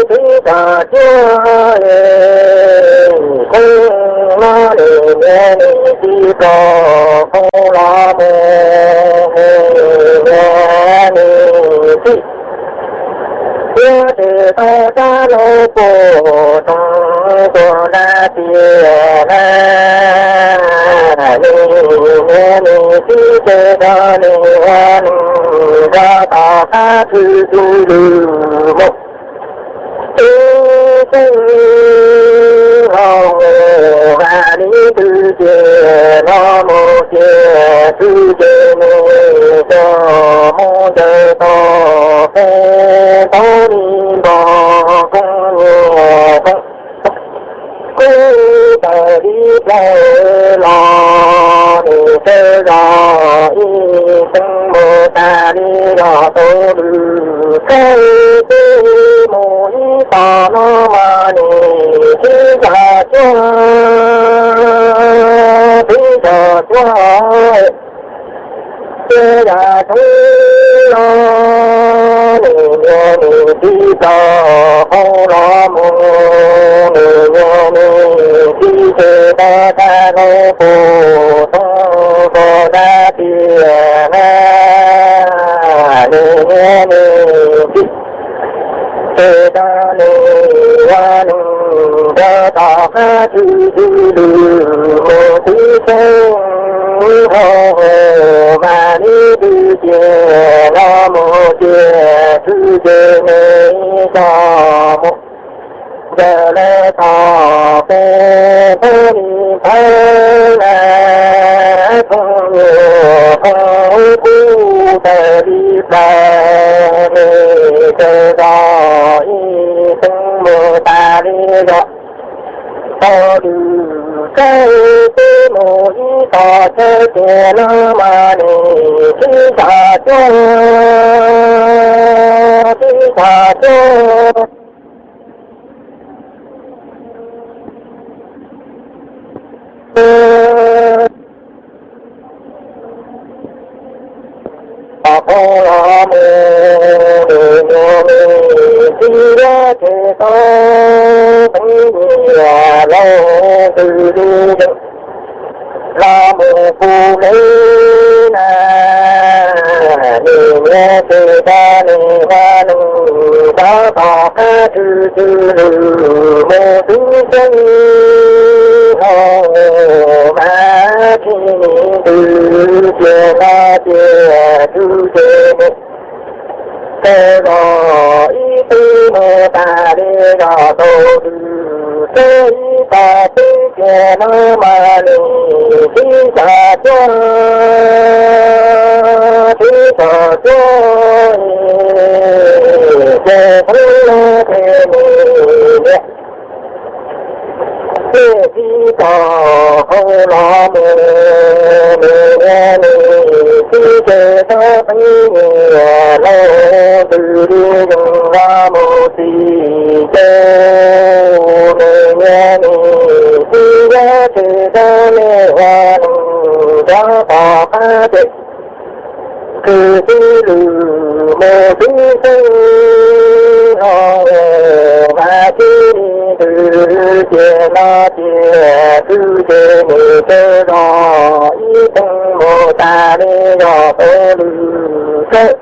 txiv tsa cuab li kub no nws niam nws txiv tso kub los mus, nws niam nws txiv Yog tsis tau rab lub pus toog tuag nrab tiaj na, nws niam nws txiv ces rov nws ua nws rov tom qab tshwm tus lwm mus. Ib tug hlob mus vam li twg ces no mus ces twg ces nws txawm mus ncaws tog qees tau li npog koob nyiaj koob. Kuj tawm li plaws los nws txawj zog ib teev mus tas li los tau lwm kawg. Twb mus ib tog no mas nws tib zog cuag, tib zog cuag. Ces yam tseeb no nws niam nws txiv tso qhov los mus, nws niam nws txiv ces tau rab lub pus toog tuag nrab tiaj na, nws niam nws txiv ces rov nws ua nws Tom qab twg twg lwm mus tib xeeb, hos mas li twg ces no mus ces twg ces nws tso mus. Ntawm lawv tom peb peb li peb na, thooj nyuag thooj kub tawm li plaws, nws tawm zog ib teev mus tas li zog. Tau lwm txawj tib mus ib tog txawj tias no mas nws tib tog cuab, tib tog cuab. Tom qab los mus nws nyuag me txiv liab ces tau teev nyiam laus ntws li los mus kuv le na. Nws niam ces tau nws ua neeg rov tom qab twg twg lwm mus tib xeeb, hos mas tsis ntws ces no ces twg ces nws tawm zog ib teev mus tas li zog. Tau lwm txawj ib tog tib ces no mas nws tib tog cuab, tib tog cuab ces pheej los ces nws niam tej tib tog qau los mus, nws niam nws txiv ces tau teev nyiam laus ntws li zoo los mus txiv ces nws niam nws txiv yog ces tau nws ua neeg rov tom qab ces twg twg lwm mus tib xeeb, hos mas tsis ntws ces no ces twg ces nws tawm zog ib teev mus tas li zog. Tau lwm txawj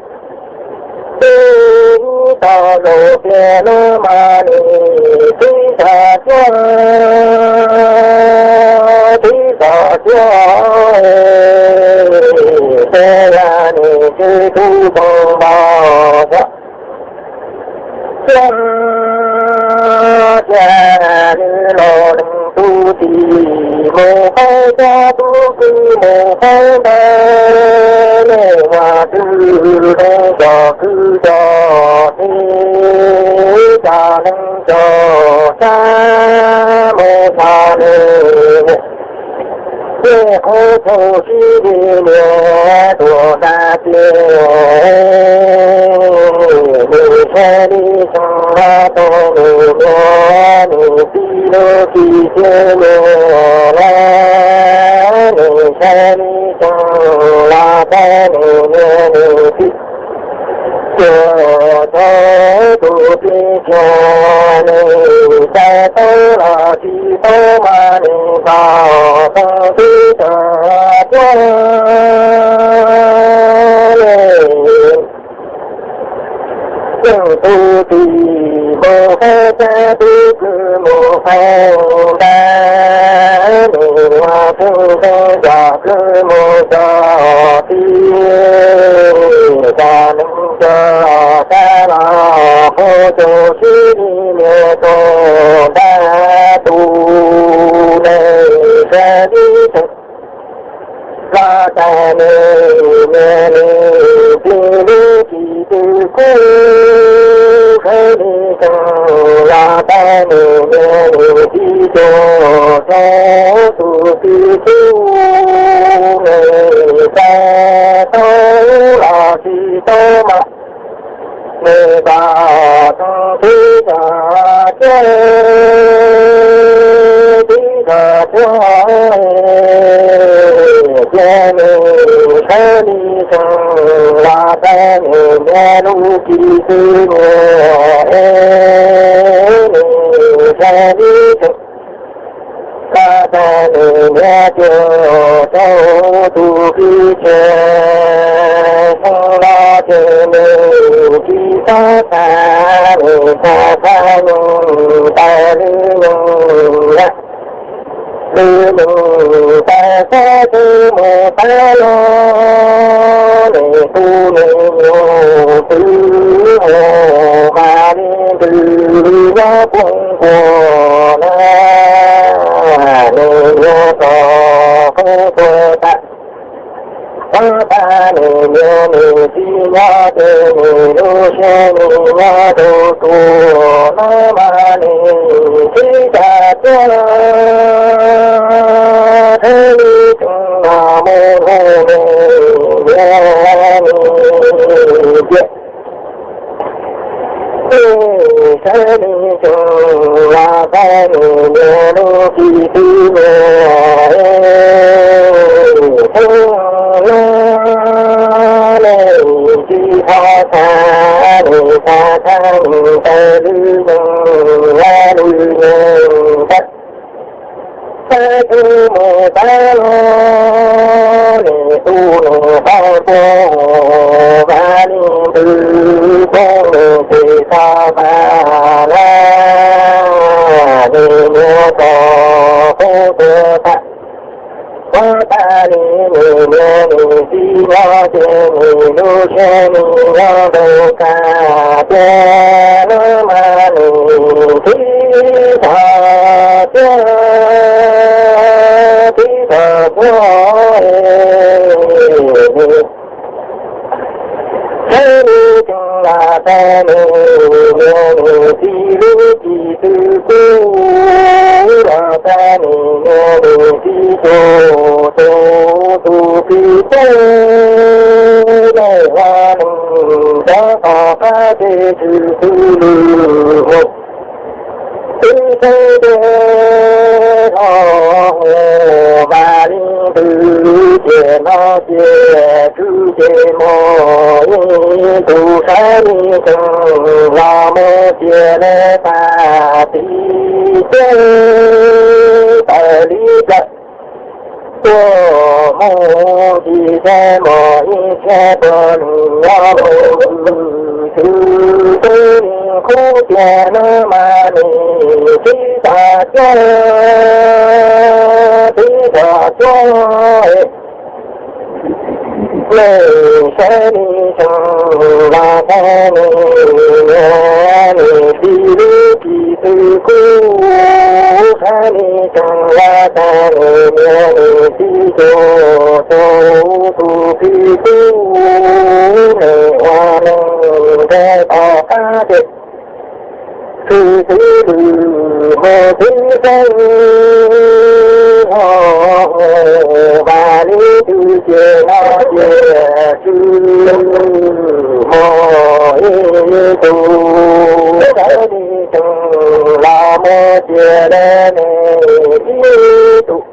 tib tog zaum tias no mas nws tib tog cuab, tib tog cuab, ces yog nws tsis tub tau npau suav. Cia li los leej tub txib mus peb cov tub kwv mus peb ntawd, nej ua twg leej cov kwv cov tij, cov leej cov sab mus txog nws niam. Tej qhov chaw sib li niam tuaj nram tiaj, nws saib li tseem los tau nws niam nws txiv lub kis txiaj nyiam los, nws saib li tseem los tau nws niam nws txiv. Cuag tau tus tij tshiab nws txais tau los tsis tau mas nws npau tau tib tog cuab. Leej tub txib mus peb cov tub kwv mus peb ntawd, nws ua pheej tau cov kwv mus cov tij, cov neej cov tsav los qhov chaw sib li niam tuaj nram tus neeg saib li tseem los tau nws niam nws txiv lub kis txiaj kub, saib li tseem los tau nws niam nws txiv cuag tau tus txib tub, nws txais tau los tsis tau mas nws npau tau tib tog cuab, tib tog cuab, cia nws saib li tseem los tau nws niam lub kis txiaj nyiam, nws saib li tseem los tau nws niam cuag tau tus kwv tij tshiab, xyoo no ces nws tsis txhob txhaj, nws txhob txhaj nyoog tau li nyoog Nws tas sab twb mus tas los, nws tus nws nyuam twb mus, mas li ntws nyob puag nkuaj na, nws nyuam tos qub tuag tas. Qhov tas nws nyuam nws txiv nyob ces nws lub siab nws nyob rau tuag no mas nws tib tas tuag, thiaj li tseem los mus hu nws nyuam nws tias, saib nws tseem los saib nws nyuam lub txiv twb nyuam, tseem los nws tsis txhob txhab, nws txhob txhab nws ntawd lub zeej, lub zeej ntawd. Sab twb mus tas los, nws tu nws qau tuag, vas li ntws poob nws tes txhob txhab na, nws nyuam tos qub tuag tas. Qhov tas li nws nyuam nws txiv nyob ces nws lub siab nws nyob rau kab tiag no mas nws tib txhob tuag, tib txhob tuag, nws saib nws tseem los saib nws nyuam nws txiv lub txiv twb kub, los saib nws nyuam nws txiv tuag, tuag tus txiv tuag, nws ua neeg rov tom qab ces tshwm sim lwm mus. Tib txheej ces los mus vas li ntws, ces no ces tswv ces mus ib tus, saib li tseem los mus ces lawv pab txiv ces tawm li plaws. Tuaj mus ncig saib mos ib txhiab puag leej nyob mus, txwv teb li qub tiag no mas nws tib txhob tuag, tib txhob tuag. Nws saib li tseem los saib nws nyuam nws txiv lub txiv twb kub, saib li tseem los saib nws nyuam nws txiv tuag, tuag tus txiv kub, nws ua neeg nrog tom qab ces tshwm sim lwm mus tib txheej los mus vas li ntws ces no ces tswv mus ib tus, saib li tseem los mus ces lawv nws ib tus.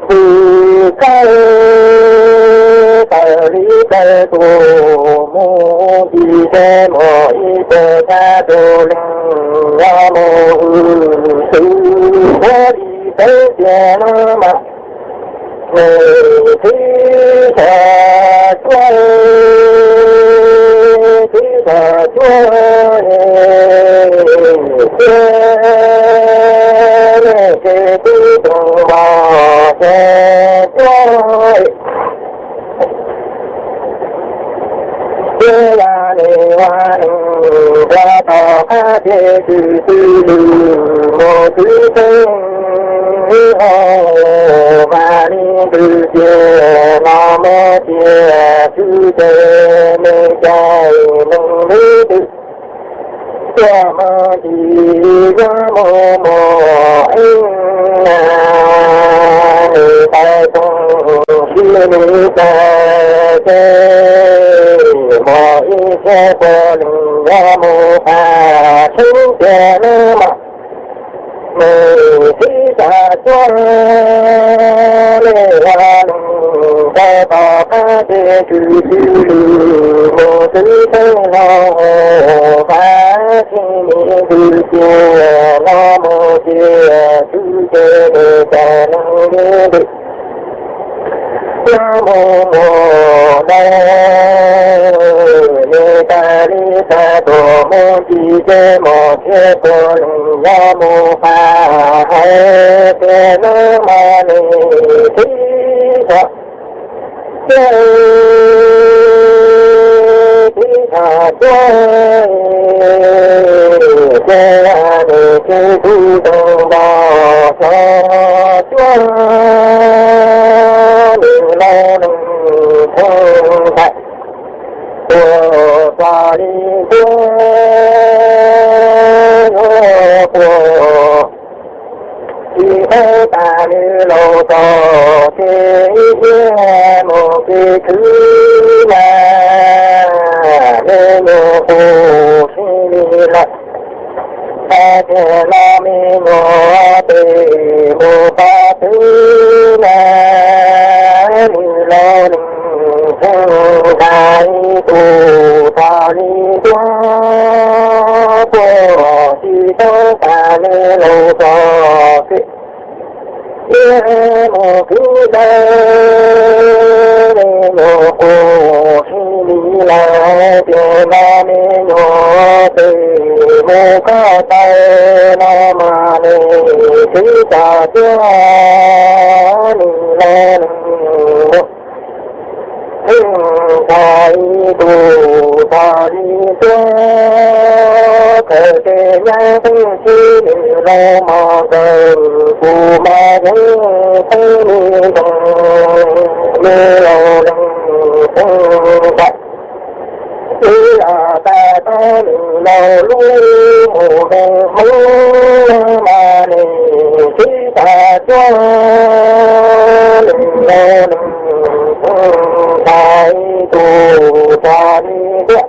Txwv teb tawm li plaws tuaj mus ncig saib mos ib txhiab puag leej nyob mus, txwv teb li peb tiag no mas nws tib txhob tuag, tib txhob tuag, tiag, nws ces tib tug mos ces tuag. Tiag yam nws ua neeg rov tom qab ces tshwm sim lwm mus tib txheej los mus vas li ntws ces no mus ces tshwm ces nws cais neeg lub twg. Tuaj mus ncig nyob mus mus ib na, nws tawm toog sib nws tawm ces mus ib txhiab puag leej nyob mus pab tshoob tiag no mas nws tib txhob tuag, nws ua neeg rov tom qab ces tshwm sim lwm mus tib txheej los mus vas li ntws ces no mus ces tshwm ces nws cais neeg li ntws. Nyob mus mus dawb, nws tas li tas tuaj mus ncig ces mus thiab puag leej nyob mus pab hais tias no mas nws tib txhom cuab, tib txhom cuab, ces nws tsis tub tau npog hlo cuab, nws los nws pheej nthaim, ua txog li ntuj yuav qua, tsis tau tas nws laus txog kev, ib pliag mus kev khwv na, me nyuam qus sib li lawm. Tag kis no me nyuam tes mus pab twb na, nws los nws pheej nthaim tus txog li ntuj, qua tsis tau tas nws laus txog kev, ib pliag mus kev dawb, me nyuam qus sib li lawm. Tiam no me nyuam tes mus koj taw no mas nws tib txhom cuab, nws los nws mus pheej nthaim tus txog li ntuj, khaws tes nyab teeb tsis nws los mos nkawm, kuv mas yeej pheej li ntoo, nws los nws pheej nthaim, ib los tas tau nws laus lub mus ntees hmoob mas nws tib txhom cuab, nws los nws pheej nthaim tus txog li ntuj,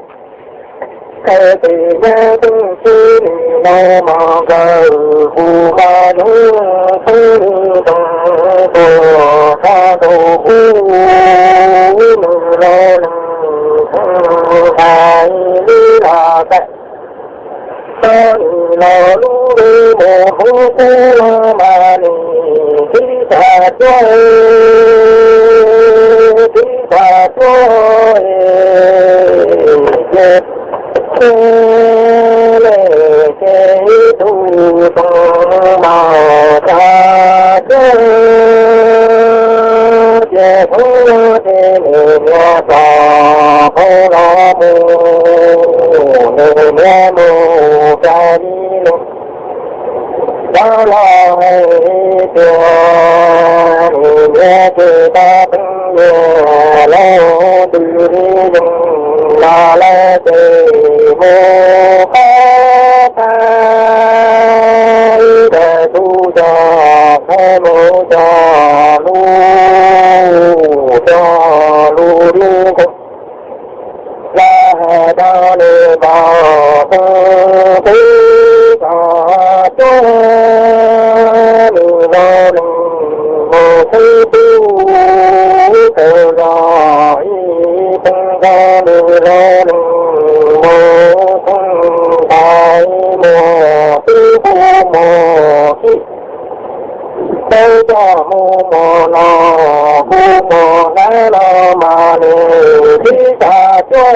khaws tes nyab teeb tsis nws los mos nkawm, kuv mas yeej pheej li ntoo, tuag txog rau ub, nws los nws pheej nthaim li los tas tau nws laus lub mus hmoob kub los mas nws tib txhom cuab, tib txhom cuab, ces le ces ib tug too mos txog cuab, ces hmoob ces nws niam txog qhov los mus, nws niam mus cas li lus, tau los hais tias nws niam ces tau pheej yuav laus twg li yeej los lawm ces mus qab tag ib ntawm tus coj qhaib mus coj lus, coj lus li nkoos los hais rau nws npog xeeb tub txog cuab, nws los nws mus xeeb tub kawg zog ib teev nrog nws los nws mus xeeb nthaim mus tib hu mus kib, tau coj mus mus no hu mus hlab los mas nws tib txhom cuab,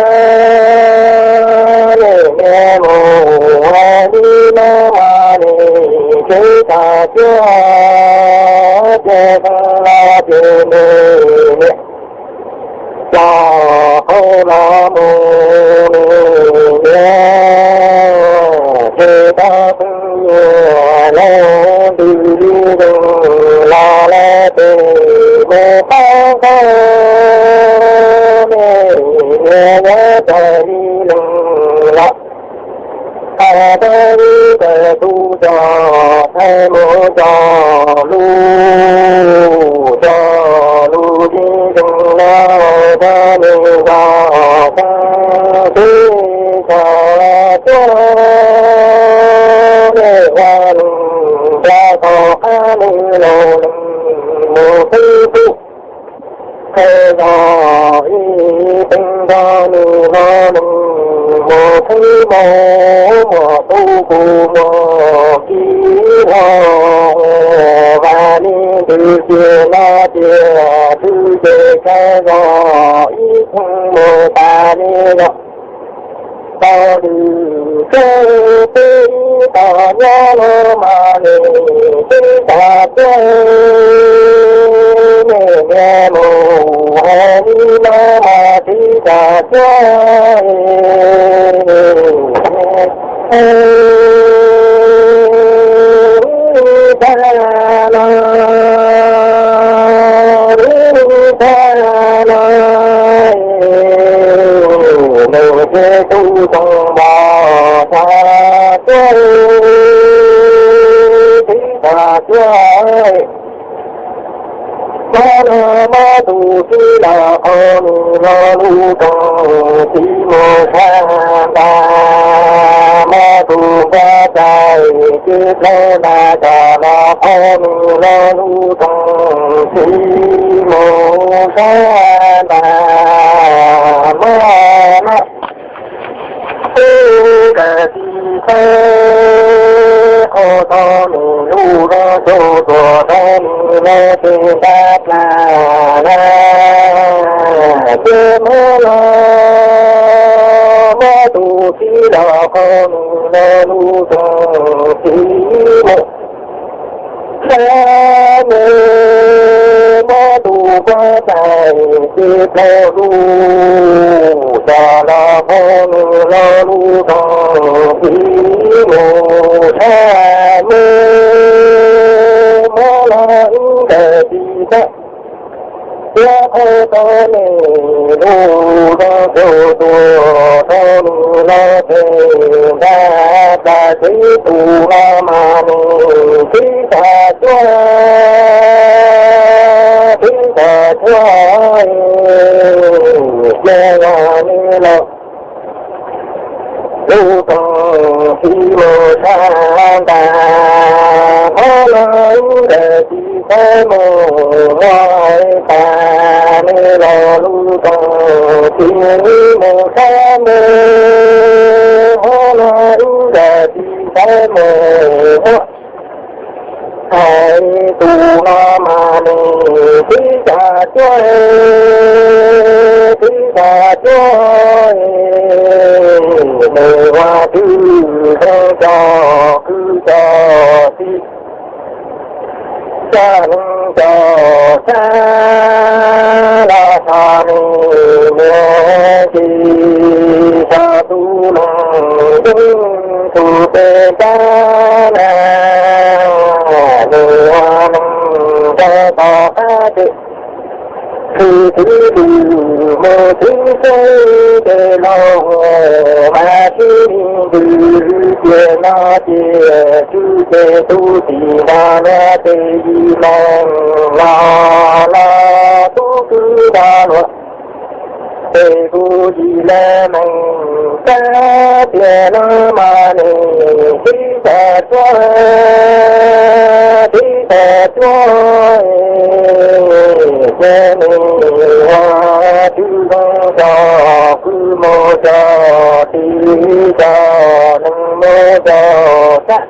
nws niam mus hais li no mas nws tib txhom cuab, ces xeeb los ces nws niam los qhov los mus nws niam ces tau pheej yuav laus twg li yeej los lawm ces mus qab tag me niam nyob tais li leej los hais rau ib ntawm tus coj qhaib mus coj lus, coj lus li yeej los rau nws nrog xeeb tub txog cuab, nws ua nws nplas tom qab nws laus nws mus xeeb tub kawg zog ib teev nrog nws los nws mus xeeb maum, muaj tub kuv muaj kiv hlo, vas li ntws ces no ces twb ces kawg zog ib teev mus tas li zog. Tau lwm teb teb ib tog nyob los mas nws tib tag cuab, nej niag mus hais li no mas tib tag cuab. Tag no, tag no, nws ces tus toog npog tag cuab, tib tag cuab. Mob no mob tus txiv los qhov nws lo lus toog txiv mus sab ntas, mob tus npog txais ces plaub ntas tag los qhov nws lo lus toog txiv mus sab ntas, mob no tib ntas txiv txais qhov tau nws lub no rau tuam tau nws los ces ntab plas na. Ces mob los mob tus txiv los qhov nws lo lus toog txiv mus sab nws, mob tus npog txais ces plaub lus tag los qhov nws lo lus toog txiv mus sab nws, mob los ib ntas txiv txais thiab qhov tau nws lub no rau tuam tau nws los ces ntab plas txiv tus no mas nws tib tag cuab, tib tag cuab, ces los nws los lub toog txiv mus sab ntas, qhov no ib ntas txiv txais mus muab tas, nws los lub toog txiv mus sab nws, qhov no ib ntas txiv txais mus muab hais tus no mas nws tib tag cuab, tib tag cuab, nws ua twj zoo cov kwv cov tij, cov neeg cov tsav los txog nws niam ces txog tus neeg yeej tus pes ntab na, nws ua neeg nrog tom qab ces txwv txwv lwm mus txwv xeeb ces laus mas sib ntws tias no ces tswv ces tus tim no luag tes yim leej no los tub kwv nrog luag tes kuj yim leej neeg kab tias no mas nws tib tag cuab, tib tag cuab, ces nws ua twj zoo cov kwv mus cov tij, cov neeg mus cov tsav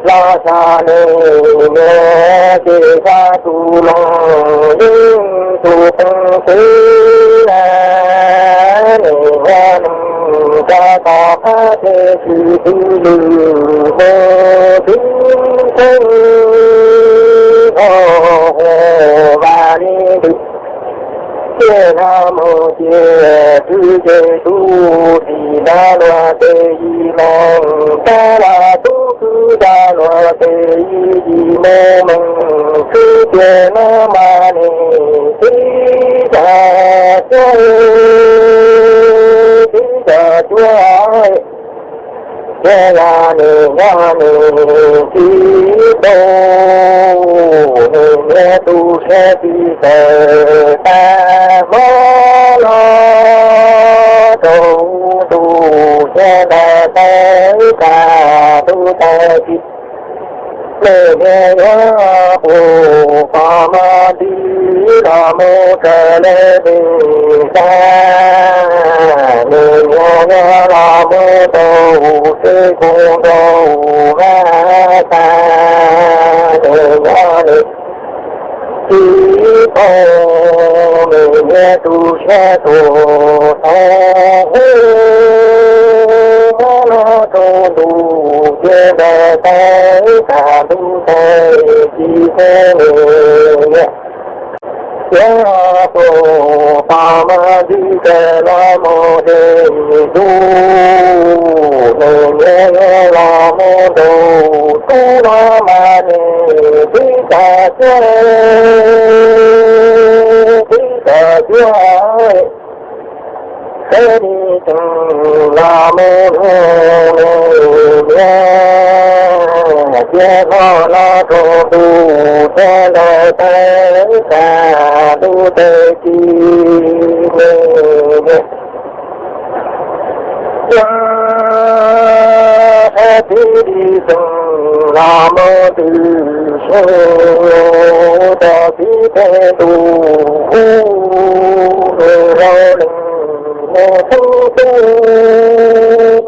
los txog nws niam ces txog tus neeg yeej tus pes ntab na, nws ua neeg nrog tom qab ces txwv txwv lwm mus txwv xeeb, ua hu vas li ntawd. Ces no mus ces tswv ces tus tim nrog luag tes yim leej kab los tub kwv nrog luag tes yim yim mus meej xwb ces no mas nws tib tag cuab, tib tag cuab, ces yog nws nyob nws tsis tau, nws niam tus siab tsis txawj tag hmo los rau tus siab ntawd tawv tag tus tawv tsis. Nws niam yuav pum qhov muag nti los mus raws li nws xav, nws niam yuav los mus rau teb koob rau vaj tag, nws nyob nws tsis tau, nws niam tus siab tus tau hu ntuj thiab nqaij teb, kaj ntug teb ci thiab nws niam. Thiab tus poj muag ntxim kawg los mus deb ntuj, nws niam yuav los mus ntuj tub no mas nws tib tag cuab, tib tag cuab. Seb li tseem los mus hlub nws niam, thiab hlob los rau ntuj thiab nqaij teb, kaj ntug teb ci nws niam. Ua, seb li tseem los mus twb tsis tau tib teg ntuj, nws laus lees nws xeeb teb,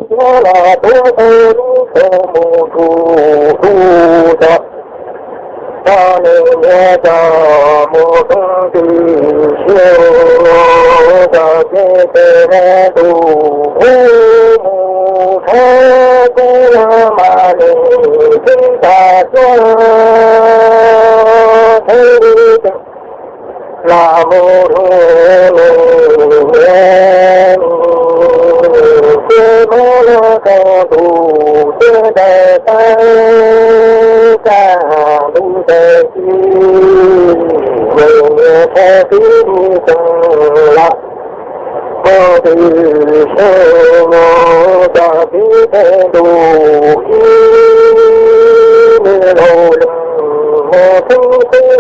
thiab los tuav tau lub kaus mus rau ntuj tod. Tau nws niam coj mus xeeb twb tsis tau tib teg ntuj, mus thaum twg los mas nws tib tag cuab, seb li tseem los mus hlub nws niam, thiab hlob los rau ntuj thiab nqaij teb, kaj ntug teb ci nws niam, seb li tseem los mus twb tsis tau tib teg ntuj, ib nws laus lees nws xeeb teb,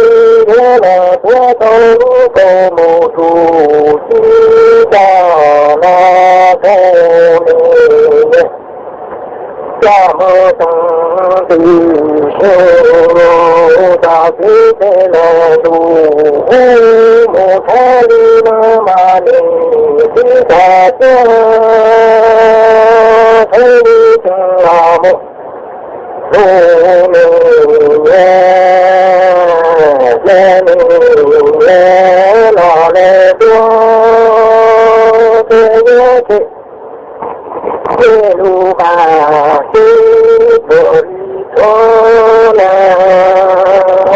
thiab los tuav tau lub kaus mus rau ntuj tod, los rau nws niam. Coj mus xeeb twb tsis tau tib teg ntuj, mus thaum twg los mas nws tib tag cuab, seb li tseem los mus hlub nws niam, thiab nws niam los lawm tuaj, thiab yuav tsum tej lub pas tib tuam li txhob na,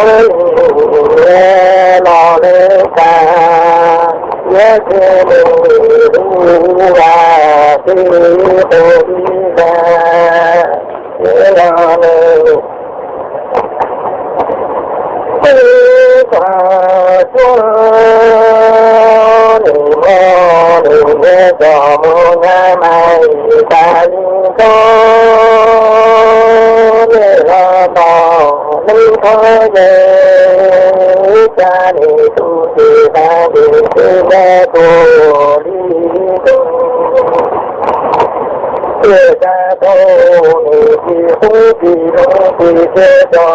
nws niam los lawm tas, yuav tsum nws lub pas tib tuam li tas, thiab los nws tib tag cuab, nws muab nws niam coj mus nyab mais tas li nrho, nws los tos nws thov yeej, cas nws tus txiv tas nws tsis nco tuaj li ntawd. Thiaj tsa tau nws tsis pub tsis zoo tsis txia tso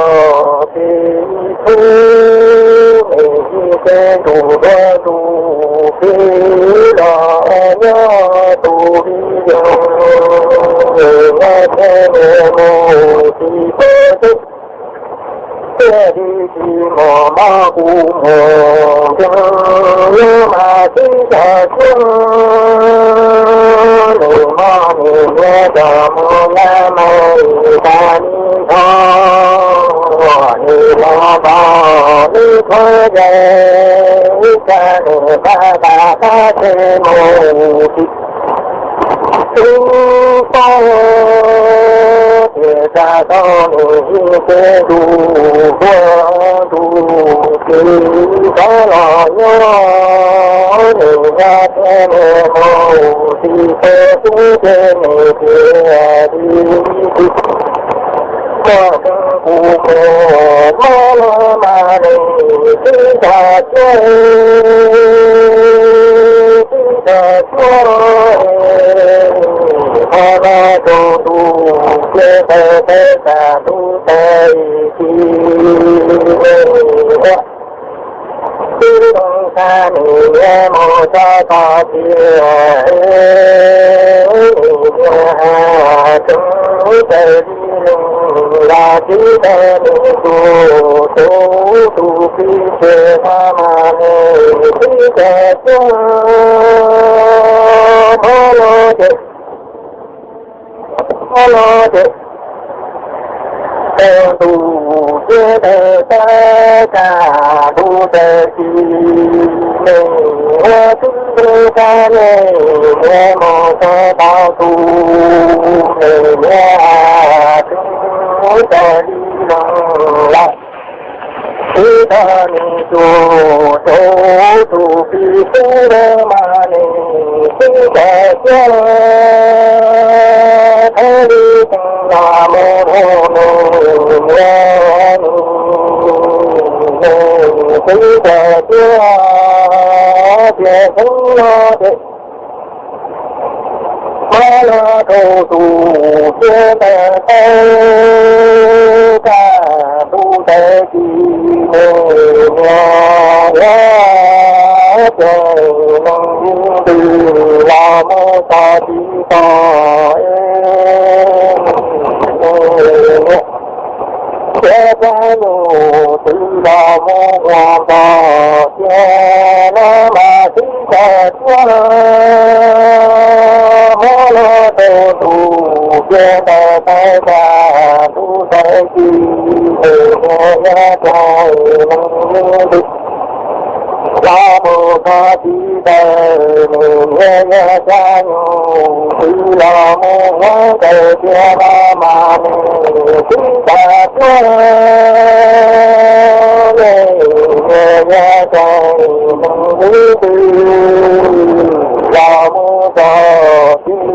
tsis txhub, nws tsis txia ntuj dua ntuj txiv los nyob tus viv ncaus, nws nyob thiab nws mus tsis tau txog. Thiaj li tsis muaj mob kuv mus nkees, nyob mas tib tag cuab, nws muab nws niam coj mus nyab mais tas li nrho, nws los tos nws thov yeej, cas nws pab tas pab tsis mus tsis txog. Thiaj tsa tau nws tsis txia ntuj dua ntuj txiv, txhob los nyob nws nyob thiab nws mus tsis tau txog, ces nws thiaj li tsis muaj nkees kuv mus mob los mas nws tib tag cuab, tib tag cuab, qhov no rau ntuj thiab nqaij teb, kaj ntug teb ci nws niam. Tib zoo xa nws niam mus txog tog tiag, nws niam tseem raws li neeg los tib tag nws tus tub tus txiv tseg no mas nws tib tag cuab, mob los ces Hnub no ces tau ntuj siab ntawd tab kas ntuj tawg ci, neeg ua tub ntuj tag neeg niaj mus txog tau tus neeg niaj tub tawg li los lawm. Ib tog nws tsuas rau tus pib xwb los mas nws twb tawg tuaj thawj li xeev los mus rau nws niaj nws twb tawg tuaj tias xeev no ces Mab los rau tus siab ntawd tau kas ntuj tawg ci, nws niaj niaj ces neeg ntws los mus txog tsis tau. Thiab cov nyuj twm los mus ua npog tiag no mas twb tawg tuaj, muab los rau tus siab ntawd tau kas ntuj tawg ci, nws niaj niaj ces neeg ntws los mus txog tsis tau, nws niaj niaj cov nyuj twm los mus ua nkaus tiag no mas nws twb tawg tuaj, nws niaj niaj ces neeg ntws los mus txog tsis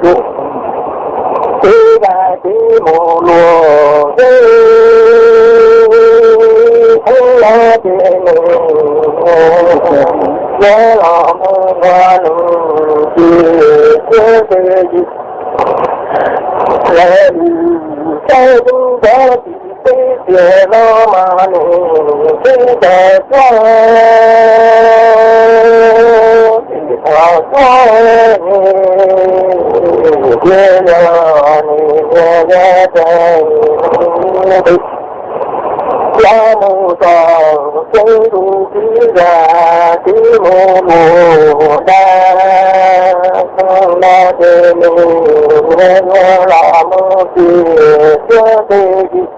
tau. Tib yam tib mus luag xwb, thaum no ces nws yuav los mus nrog nws ces thiab ces yim lawv li saib tub nrog tsis teb tiag no mas nws twb tawg tuaj, tsis tau tuaj, nws thiaj yog nws niaj yog ces nws twb los mus txog xeev ntuj tib yam tib mus luag dag no ces nws niaj niaj los mus ces thiab ces yim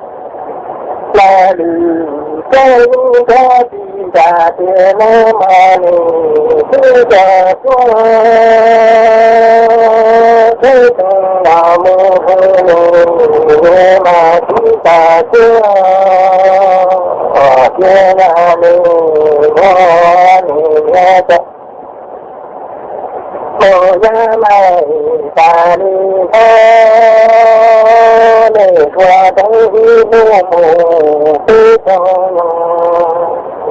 lawv li saib tub nrog tsis teb tiag no mas nws twb tawg tuaj, saib tub los mus nws mas twb tawg tuaj tiag no nws ua nws niaj tau mus yam meej tas li ntawd, nej tsuas teev ib hnub mus peb caug no,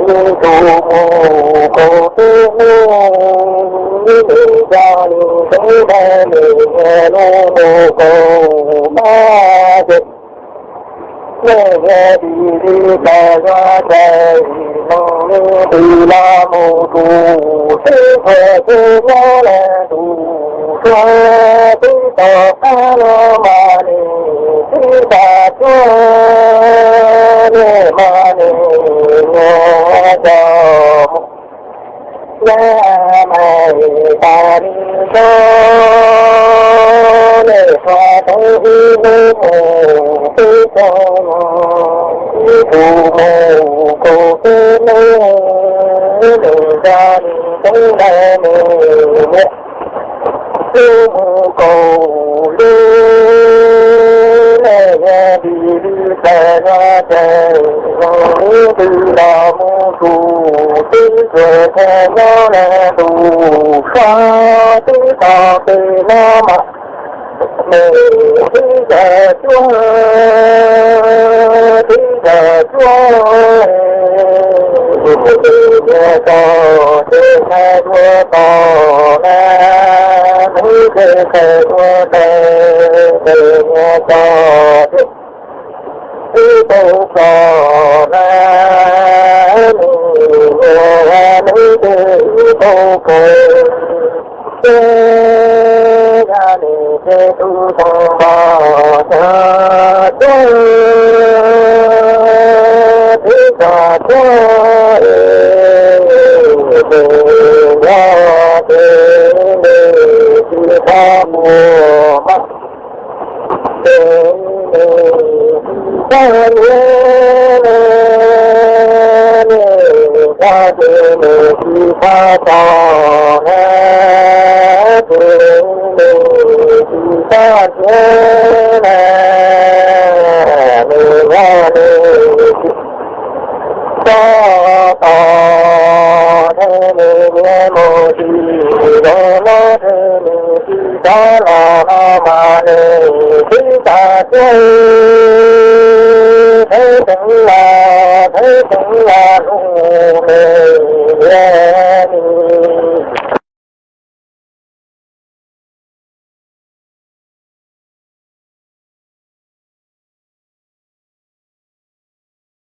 ib tug mus kaum peb hnub, ib hnub coj li teev ntawd nws niaj hnub mus kaum peb ces nej niaj dim li tas zog ces neeg li twm los mus tus teb txhua teb nyob lawm tus suav teb tom qab no mas nws twb tawg tuaj, nej mas nws niaj tau mus yam meej tas li ntawd, nej tsuas teev ib hnub mus peb caug no, ib tug mus kaum peb hnub, nws zaj li teev ntawd nws niaj hnub mus kaum lub, nej niaj dim li tas zog ces neeg li twm los mus tus teb txhua teb nyob lawm tus suav teb tom qab no mas nws twb tawg tuaj, twb tawg tuaj, niaj tau teb thaij tuaj tom na, hnub teb thaij tuaj tes, tes niaj tau teb ib tau kom na, nws niaj hnub teb ib tau kom, ces yog nws ces tus tau npog tag tuaj, twb tag tuaj, nws yog ces nws tsis tau mus mas, Tus me tsis txhob nyiav ne, nws nyiav nws, nws nyiav ces nws tsis txhob tso na. Tus me tsis txhob nyiav na, nws nyiav nws tsis txhob tos, nws nyiav mus tsis zoo no, nws tsis txhob los no mas nws